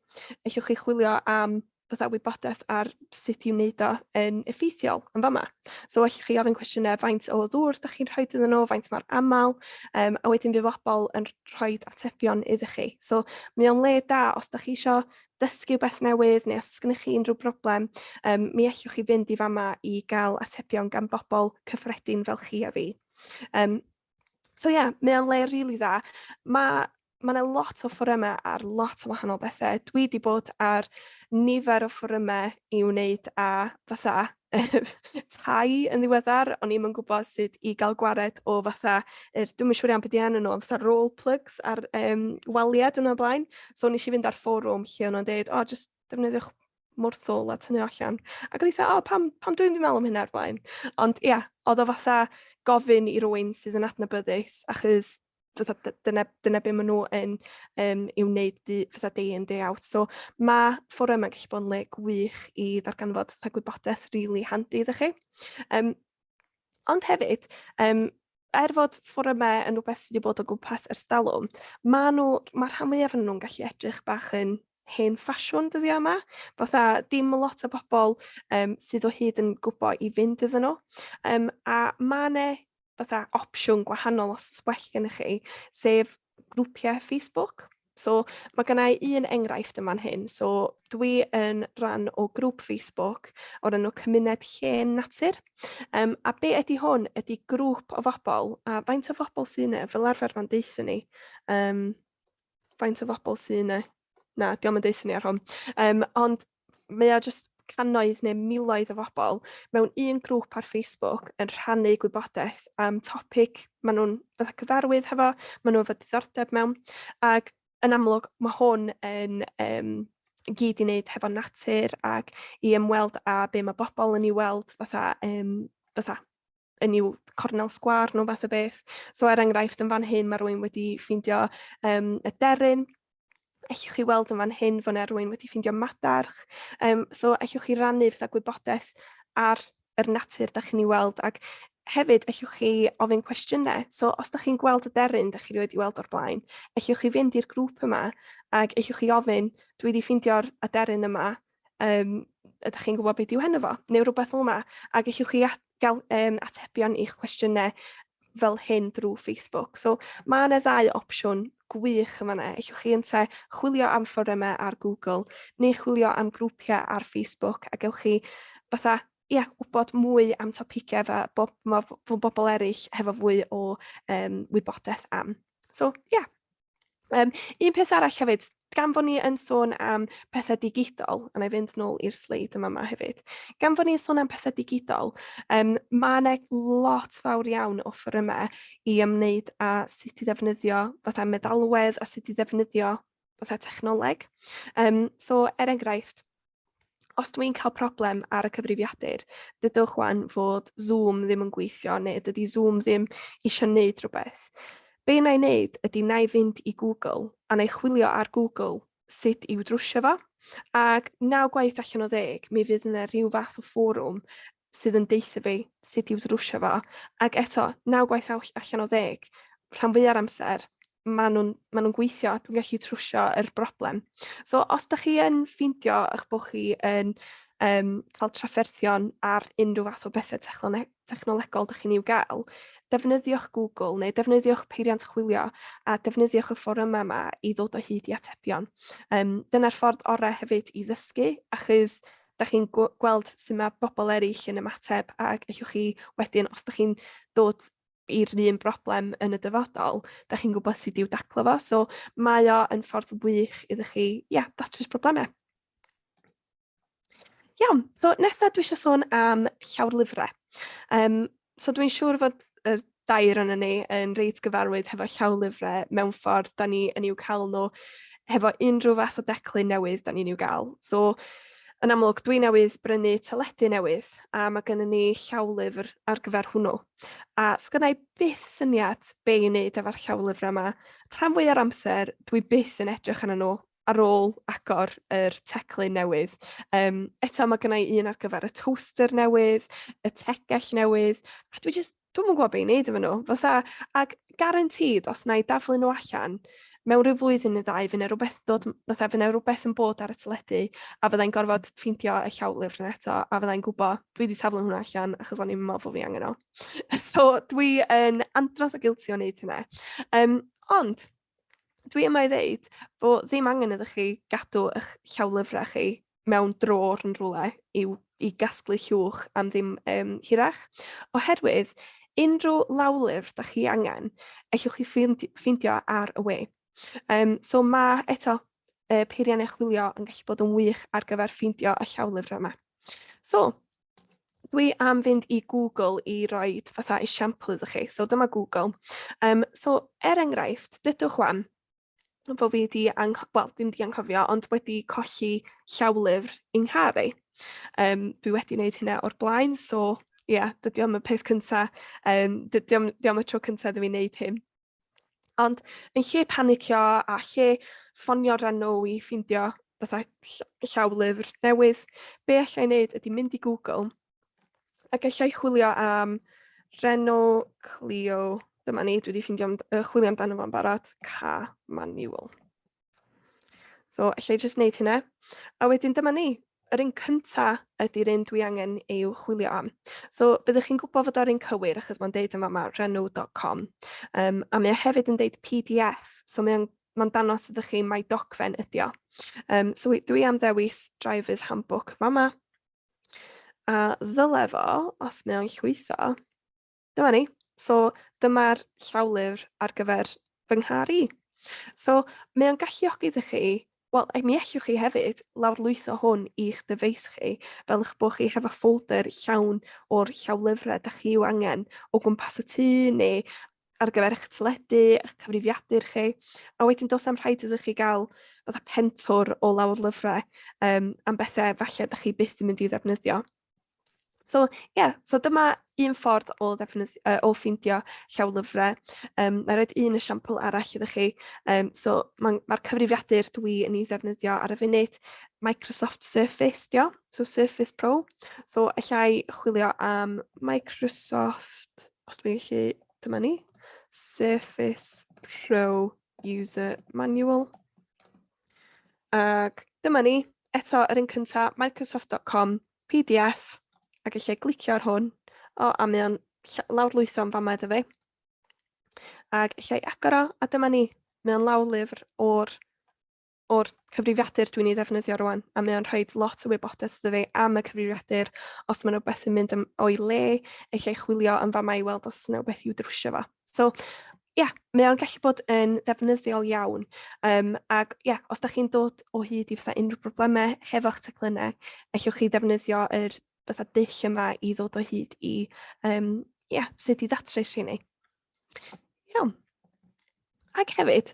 allwch chi chwilio am fatha wybodaeth ar sut i'w wneud o yn effeithiol yn fama. So allwch chi ofyn cwestiynau faint o ddŵr da chi'n rhoi iddyn nhw, faint mor aml, a wedyn fydd bobl yn rhoi atebion iddo chi. So mae o'n le da os da chi eisiau dysgu beth newydd neu os oes gennych chi unrhyw broblem, mi allwch chi fynd i fama i gael atebion gan bobl cyffredin fel chi a fi. So ie, yeah, mae o'n le rili dda. Mae 'na lot o fforymau ar lot o wahanol bethau. Dwi 'di bod ar nifer o fforymau i wneud â fatha tai yn ddiweddar. O'n i'm yn gwybod sut i gael gwared o fatha, dwi'm yn siŵr iawn be 'di enw nhw, ond fatha roll plugs ar waliau diwrnod o'r blaen. So wnes i fynd ar fforwm lle o'n nhw'n deud, "O, jyst defnyddiwch mwrthwl a tynnu allan." Ac o'n i fatha, "O, pam dwi'm 'di meddwl am hynna o'r blaen?" Ond ia, oedd o fatha gofyn i rywun sydd yn adnabyddus, achos fatha dyna be maen nhw yn i'w wneud fatha day in, day out. So mae fforymau'n gallu bod yn le gwych i ddarganfod fatha gwybodaeth rili handi iddo chi. Ond hefyd, er fod fforymau yn rhywbeth sydd wedi bod o gwmpas ers talwm, mae'r rhan fwyaf ohonyn nhw'n gallu edrych bach yn hen ffasiwn dyddiau yma. Fatha dim lot o bobl sydd o hyd yn gwybod i fynd iddyn nhw. A mae 'na fatha opsiwn gwahanol os oes well gennych chi, sef grwpiau Facebook. So mae genna i un enghraifft yn fan hyn. So dwi yn rhan o grŵp Facebook o'r enw Cymuned Llên Natur. A be ydy hwn? Ydy grŵp o bobl, a faint o bobl sydd yna? Fel arfer mae'n deutha ni. Faint o bobl sydd yna? Na, dio'm yn deutha ni ar hwn. Ond mae o jyst cannoedd neu miloedd o bobl mewn un grŵp ar Facebook yn rhannu gwybodaeth am topic maen nhw'n fatha cyfarwydd hefo, maen nhw efo diddordeb mewn. Ac yn amlwg mae hwn yn gyd i wneud hefo natur ac i ymweld â be mae bobl yn ei weld fatha yn i'w cornel sgwâr nhw fath o beth. So er enghraifft, yn fan hyn mae rhywun wedi ffeindio y deryn. Ellwch chi weld yn fan hyn fod yna rhywun wedi ffeindio madarch. So ellwch chi rannu fatha gwybodaeth ar yr natur da chi'n ei weld, ac hefyd ellwch chi ofyn cwestiynau. So os da chi'n gweld y deryn da chi wedi weld o'r blaen, ellwch chi fynd i'r grŵp yma ac ellwch chi ofyn, "Dwi wedi ffeindio'r aderyn yma, ydych chi'n gwybod beth yw henw fo?" Neu rhywbeth fel yma, ac ellwch chi gael atebion i'ch cwestiynau fel hyn drwy Facebook. So mae yna ddau opsiwn gwych yn fan'na. Ellwch chi ynte chwilio am fforymau ar Google neu chwilio am grwpiau ar Facebook a gewch chi fatha, ia, wybod mwy am topigau fa bob, ma, bobl eraill hefo fwy o wybodaeth am. So, ia. Yeah. Un peth arall hefyd, gan fod ni yn sôn am pethau digidol, a na i fynd nôl i'r sleid yma hefyd, gan fod ni'n sôn am pethau digidol, mae yna lot fawr iawn o fforymau i ymwneud â sut i ddefnyddio fatha meddalwedd a sut i ddefnyddio fatha technoleg. So, er enghraifft, os dwi'n cael problem ar y cyfrifiadur, dydwch wan fod Zoom ddim yn gweithio neu dydy Zoom ddim eisiau gwneud rhywbeth. Be na i wneud ydy na i fynd i Google a na i chwilio ar Google sut i'w drwsio fo. Ac 9 gwaith allan o 10, mi fydd yna rhyw fath o fforwm sydd yn deutha fi sut i'w drwsio fo. Ac eto, 9 gwaith allan o 10, rhan fwya'r amser, maen nhw'n ma nhw gweithio, dwi'n gallu trwsio yr broblem. So, os da chi yn ffeindio eich bod chi yn cael trafferthion ar unrhyw fath o bethau technolegol da chi'n i'w gael, defnyddiwch Google neu defnyddiwch peiriant chwilio a defnyddiwch y fforymau yma i ddod o hyd i atebion. Dyna'r ffordd orau hefyd i ddysgu, achos da chi'n gweld sut mae bobl eraill yn ymateb ac allwch chi wedyn, os da chi'n dod i'r un broblem yn y dyfodol, da chi'n gwybod sut i'w daclo fo. So mae o yn ffordd wych iddo chi, ia, datrys problemau. Iawn, so nesaf dwi eisiau sôn am llawrlyfrau. So dwi'n siŵr fod y dair ohonon ni yn reit gyfarwydd hefo llawlyfrau mewn ffordd da ni yn i'w cael nhw hefo unrhyw fath o declyn newydd da ni'n i'w gael. So, yn amlwg, dwi newydd brynu teledu newydd a mae gennym ni llawlyfr ar gyfer hwnnw. A sgynna i byth syniad be i wneud efo'r llawlyfrau yma. Rhan fwya'r amser, dwi byth yn edrych arnyn nhw. ar ôl agor yr teclyn newydd. Eto mae gynna i un ar gyfer y toaster newydd, y tegell newydd, a dwi jyst, dwi'm yn gwybod be i wneud efo nhw. Fatha, ac guaranteed, os na i daflu nhw allan, mewn rhyw flwyddyn neu ddau, fydd 'na rywbeth dod, fatha, fydd 'na rywbeth yn bod ar y teledu, a fyddai'n gorfod ffeindio y llawlyfr yna eto, a fyddai'n gwybod, dwi wedi taflu hwnna allan achos o'n i'n meddwl bod fi angen o. So dwi yn andros o guilty o wneud hynna. Ond, dwi yma i ddeud bod ddim angen iddo chi gadw eich llawlyfrau chi mewn drôr yn rhywle i gasglu llwch am ddim hirach, oherwydd unrhyw lawlyfr da chi angen, ellwch chi ffeindio ar y we. So mae eto y peiriannau chwilio yn gallu bod yn wych ar gyfer ffeindio y llawlyfrau yma. So, dwi am fynd i Google i roi fatha esiampl iddo chi. So dyma Google. So er enghraifft, dydwch wan fod fi wedi, wel, ddim di anghofio, ond wedi colli llawlyfr yng nghar i. Dwi wedi wneud hynna o'r blaen, so ie, yeah, dydy o'm y peth cynta, dydy o'm y tro cynta iddo fi wneud hyn. Ond yn lle panicio a lle ffonio'r Renault i ffeindio fatha llawlyfr newydd, be alla i wneud ydy mynd i Google ac alla i chwilio am Renault Clio, dyma ni, dwi wedi ffeindio, chwilio amdano fo'n barod, car manual. So, alla i jyst wneud hynna. A wedyn dyma ni, yr un cynta ydy'r un dwi angen ei chwilio am. So, byddwch chi'n gwybod fod o'r un cywir achos mae'n deud yma ma Renault.com. A mae o hefyd yn deud PDF, so mae'n mae dangos ydych chi mai dogfen ydy o. So, dwi am ddewis Driver's Handbook fama. A ddyle fo, os mae o'n llwytho, dyma ni. So dyma'r llawlyfr ar gyfer fy nghar i. So mae o'n galluogi iddo chi, wel, mi ellwch chi hefyd lawrlwytho hwn i'ch dyfeis chi, fel eich bod chi hefo ffolder llawn o'r llawlyfrau da chi i'w angen o gwmpas y tŷ neu ar gyfer eich teledu, eich cyfrifiadur chi. A wedyn does am rhaid iddo chi gael fatha pentwr o lawrlyfrau am bethau falle da chi byth yn mynd i ddefnyddio. So ie, yeah, so dyma un ffordd o, ddefnydd, o ffeindio llawlyfrau. Na i roed un esiampl arall iddo chi. So mae'r ma cyfrifiadur dwi yn ei ddefnyddio ar y funud, Microsoft Surface, dio, so Surface Pro. So allai chwilio am Microsoft, os dwi'n gallu, dyma ni, Surface Pro User Manual. Ac dyma ni, eto yr un cynta, microsoft.com, PDF, ac allai glicio ar hwn. O, a mae o'n lawrlwytho yn fama iddo fi. Ac allai agor o, a dyma ni, mae o'n lawlyfr o'r cyfrifiadur dwi'n ei ddefnyddio rwan, a mae o'n rhoi lot o wybodaeth iddo fi am y cyfrifiadur. Os mae rhywbeth yn mynd o'i le, allai chwilio yn fama i weld os yna rhywbeth i'w drwsio fo. So, ia, yeah, mae o'n gallu bod yn ddefnyddiol iawn. Ac ia, yeah, os da chi'n dod o hyd i fatha unrhyw broblemau hefo'ch teclynnau, allwch chi ddefnyddio yr fatha dull yma i ddod o hyd i yeah, sut i ddatrys rheini. Iawn. Ac hefyd,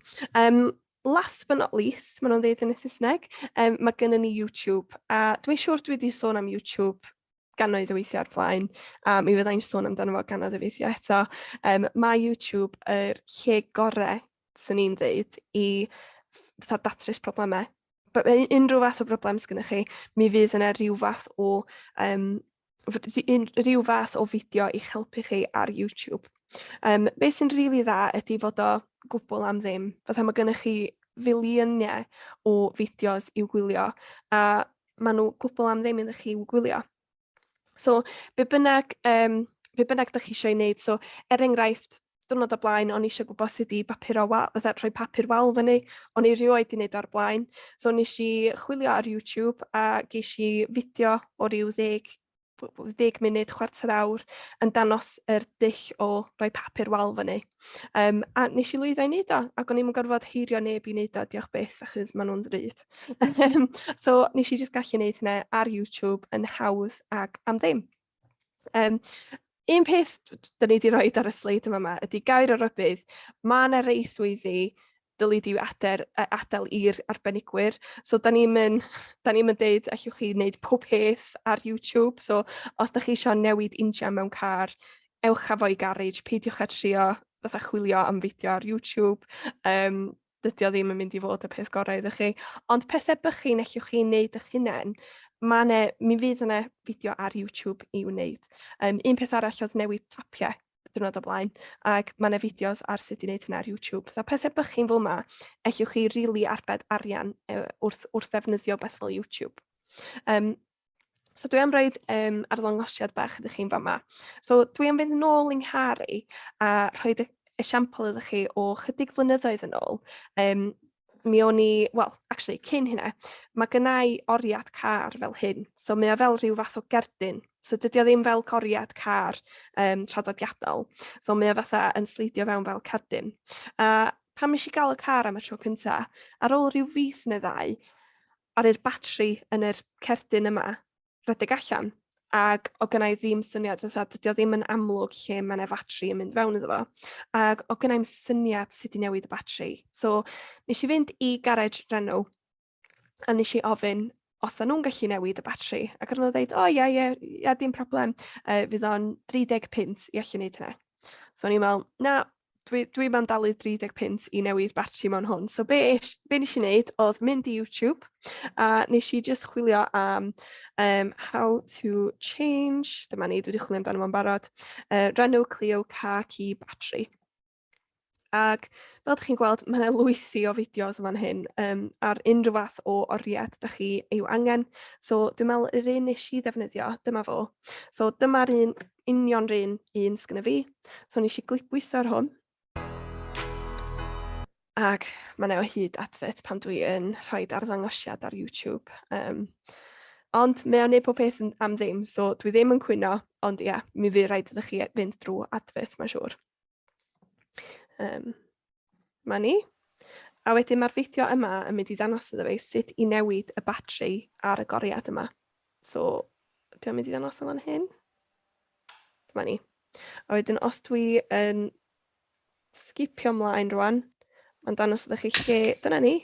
last but not least, maen nhw'n dweud yn y Saesneg, mae gennym ni YouTube. A dwi'n siŵr dwi wedi sôn am YouTube gannoedd o weithiau ar blaen, a mi fyddai'n sôn amdano fo gannoedd o weithiau eto. Mae YouTube yr lle gorau, swn i'n dweud, i fatha datrys problemau. Unrhyw fath o broblem sgynnych chi, mi fydd yna rhyw fath o, rhyw fath o fideo i'ch helpu chi ar YouTube. Be sy'n rili really dda ydy fod o gwbl am ddim. Fatha mae gennych chi filiynau o fideos i'w gwylio, a maen nhw gwbl am ddim iddo chi i'w gwylio. So, be bynnag, be bynnag da chi eisiau ei wneud, so, er enghraifft, diwrnod o blaen, o'n i eisiau gwybod sut i bapuro wal, fatha rhoi papur wal fyny, o'n i rioed 'di wneud o'r blaen. So nes i chwilio ar YouTube a ges i fideo o ryw 10 munud, chwarter awr, yn danos yr dull o roi papur wal fyny. A nes i lwyddo i wneud o, ac o'n i'm yn gorfod heirio neb i wneud o, diolch byth, achos maen nhw'n ddrud. So nes i jyst gallu wneud hynna ar YouTube yn hawdd ac am ddim. Un peth da ni wedi rhoi ar y sleid yma ydy gair o rybudd. Mae yna rei swyddi dylid i'w ader, adael i'r arbenigwyr. So da ni'n mynd, da ni'n mynd deud allwch chi wneud pob peth ar YouTube. So os da chi eisiau newid injan mewn car, ewch â fo i garej, peidiwch â trio fatha chwilio am fideo ar YouTube. Um, Dydy o ddim yn mynd i fod y peth gorau iddo chi. Ond pethau bychin allwch chi wneud eich hunain, mae 'ne, mi fydd yna fideo ar YouTube i'w wneud. Un peth arall oedd newid tapiau y diwrnod o blaen, ac mae yna fideos ar sut i wneud hynna ar YouTube. Fatha pethau bychin fel yma, ellwch chi rili really arbed arian wrth ddefnyddio beth fel YouTube. So dwi am roed arddangosiad bach ydych chi'n fama. So dwi am fynd nôl i'n nghar i a rhoi esiampl ydych chi o chydig flynyddoedd yn ôl. Mi o'n i, wel, actually, cyn hynna, mae gynna i oriad car fel hyn. So mae o fel rhyw fath o gerdyn. So dydy o ddim fel goriad car traddodiadol. So mae o fatha yn sleidio fewn fel cerdyn. A pan nes i gael y car am y tro cynta, ar ôl rhyw fis neu ddau, ar i'r batri yn yr cerdyn yma redeg allan. Ac o gynna i ddim syniad, fatha dydy o ddim yn amlwg lle mae yna fatri yn mynd fewn iddo fo. Ac o gynna i'm syniad sut i newid y batri. So nes i fynd i garej Renault a nes i ofyn os da nhw'n gallu newid y batri. Ac oedden nhw'n dweud, o ie, ie, ie, dim problem, fydd o'n 30 punt i allu wneud hynna. So o'n i'n meddwl, na, dwi am dalu 30 punt i newid batri mewn hwn. So be nes i wneud oedd mynd i YouTube a nes i just chwilio am how to change, dyma ni, dwi wedi chwilio amdano fo'n barod, Renault Clio car key battery. Ac fel ydych chi'n gweld, mae yna lwythi o fideos yn fan hyn ar unrhyw fath o oriad da chi i'w angen. So dwi'n meddwl yr un nes i ddefnyddio, dyma fo. So dyma'r un union run un sgynna fi. So nes i glipwyso ar hwn. Ac mae yna o hyd advert pan dwi yn rhoi arddangosiad ar YouTube. Ond mae o'n neud pob peth am ddim, so dwi ddim yn cwyno, ond ia, mi fydd rhaid iddo chi fynd drwy advert, mae'n siŵr. Ma ni. A wedyn mae'r fideo yma yn mynd i ddangos iddo fi sut i newid y batri ar y goriad yma. So, dwi'n mynd i ddangos yn fan hyn. Dyma ni. A wedyn os dwi yn sgipio ymlaen rwan, mae'n dangos iddo chi lle, dyna ni,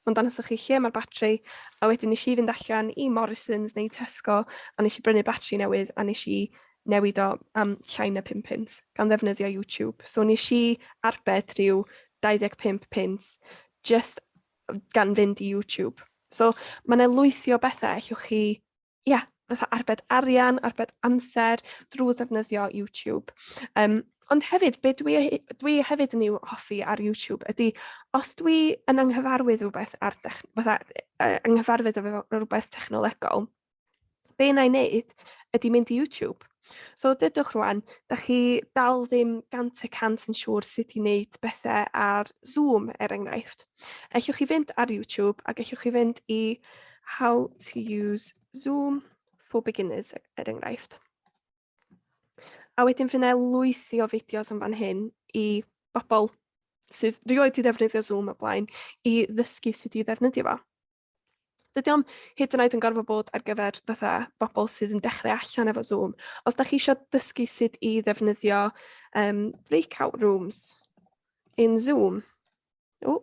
mae'n dangos i chi lle mae'r batri, a wedyn nes i fynd allan i Morrisons neu Tesco, a nes i brynu batri newydd, a nes i newid o am llai na 5 punt, gan ddefnyddio YouTube. So nes i arbed rhyw 25 punt just gan fynd i YouTube. So mae yna lwythi o bethau allwch chi, ia, fatha arbed arian, arbed amser drwy ddefnyddio YouTube. Ond hefyd, be dwi hefyd yn i'w hoffi ar YouTube ydy, os dwi yn anghyfarwydd rhywbeth ar fatha, anghyfarwydd efo rhywbeth technolegol, be na i wneud ydy mynd i YouTube. So dydwch rwan, da chi dal ddim 100% yn siŵr sut i wneud bethau ar Zoom, er enghraifft. Ellwch chi fynd ar YouTube ac ellwch chi fynd i How to use Zoom for Beginners, er enghraifft. A wedyn fydd yna lwythi o fideos yn fan hyn i bobl sydd rioed i ddefnyddio Zoom o blaen i ddysgu sut i ddefnyddio fo. Dydy o'm hyd yn oed yn gorfod bod ar gyfer fatha bobl sydd yn dechrau allan efo Zoom. Os da chi eisiau dysgu sut i ddefnyddio breakout rooms in Zoom, o,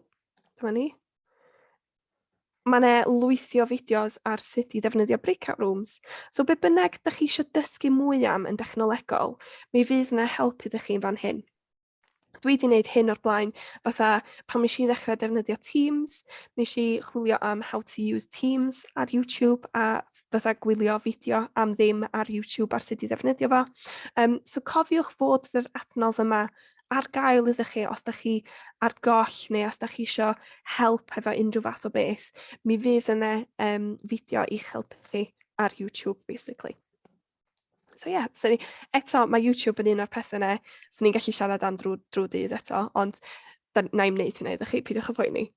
dyma ni. Mae yna lwythi o fideos ar sut i ddefnyddio breakout rooms. So be bynnag da chi eisiau dysgu mwy am yn dechnolegol, mi fydd yna help iddo chi yn fan hyn. Dwi wedi gwneud hyn o'r blaen, fatha pan nes i ddechrau defnyddio Teams, nes i chwilio am how to use Teams ar YouTube a fatha gwylio fideo am ddim ar YouTube ar sut i ddefnyddio fo. So cofiwch fod yr adnodd yma ar gael iddo chi os da chi ar goll neu os da chi isio help efo unrhyw fath o beth. Mi fydd yna fideo i'ch helpu chi ar YouTube, basically. So ie, yeah, so ni, eto mae YouTube yn un o'r pethau yna, so ni'n gallu siarad am drwy dydd eto, ond na i'm wneud hynna iddo chi, peidiwch â phoeni.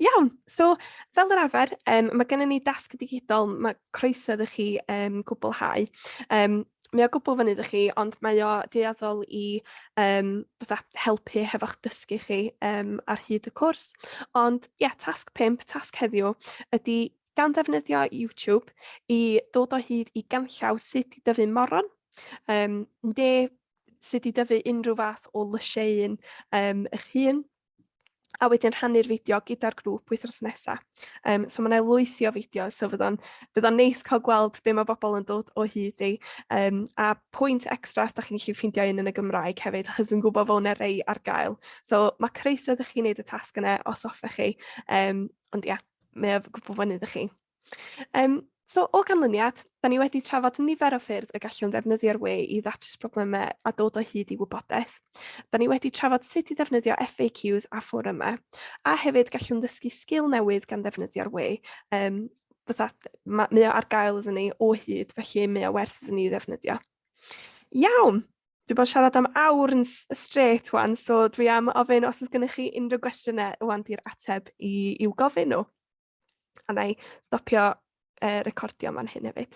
Iawn, so fel yr arfer, mae gennym ni dasg digidol, mae croeso iddo chi gwblhau. Mae o gwbl fyny iddo chi, ond mae o dueddol i fatha helpu hefo'ch dysgu chi ar hyd y cwrs. Ond ie, yeah, tasg 5, tasg heddiw, ydy gan ddefnyddio YouTube i ddod o hyd i ganllaw sut i dyfu moron, neu sut i dyfu unrhyw fath o lysieuyn eich hun. A wedyn rhannu'r fideo gyda'r grŵp wythnos nesaf. So mae yna lwythi o fideos, so fydd o'n fydd o'n neis cael gweld be mae bobl yn dod o hyd i. A pwynt extra os da chi'n gallu ffeindio un yn y Gymraeg hefyd, achos dwi'n gwybod fod yna rei ar gael. So mae croeso iddo chi wneud y tasg yna os hoffech chi. Ond ia, mae o gwbl fyny iddo chi. So, o ganlyniad, da ni wedi trafod nifer o ffyrdd y gallwn ddefnyddio'r we i ddatrys problemau a dod o hyd i wybodaeth. Da ni wedi trafod sut i ddefnyddio FAQs a fforymau, a hefyd gallwn ddysgu sgil newydd gan ddefnyddio'r we. Fatha, mae o ar gael iddyn ni o hyd, felly mae o werth iddyn ni ddefnyddio. Iawn, dwi bod siarad am awr yn straight wan, so dwi am ofyn os oes gennych chi unrhyw gwestiynau wan di'r ateb i'w gofyn nhw. A na i stopio recordio man hyn hefyd.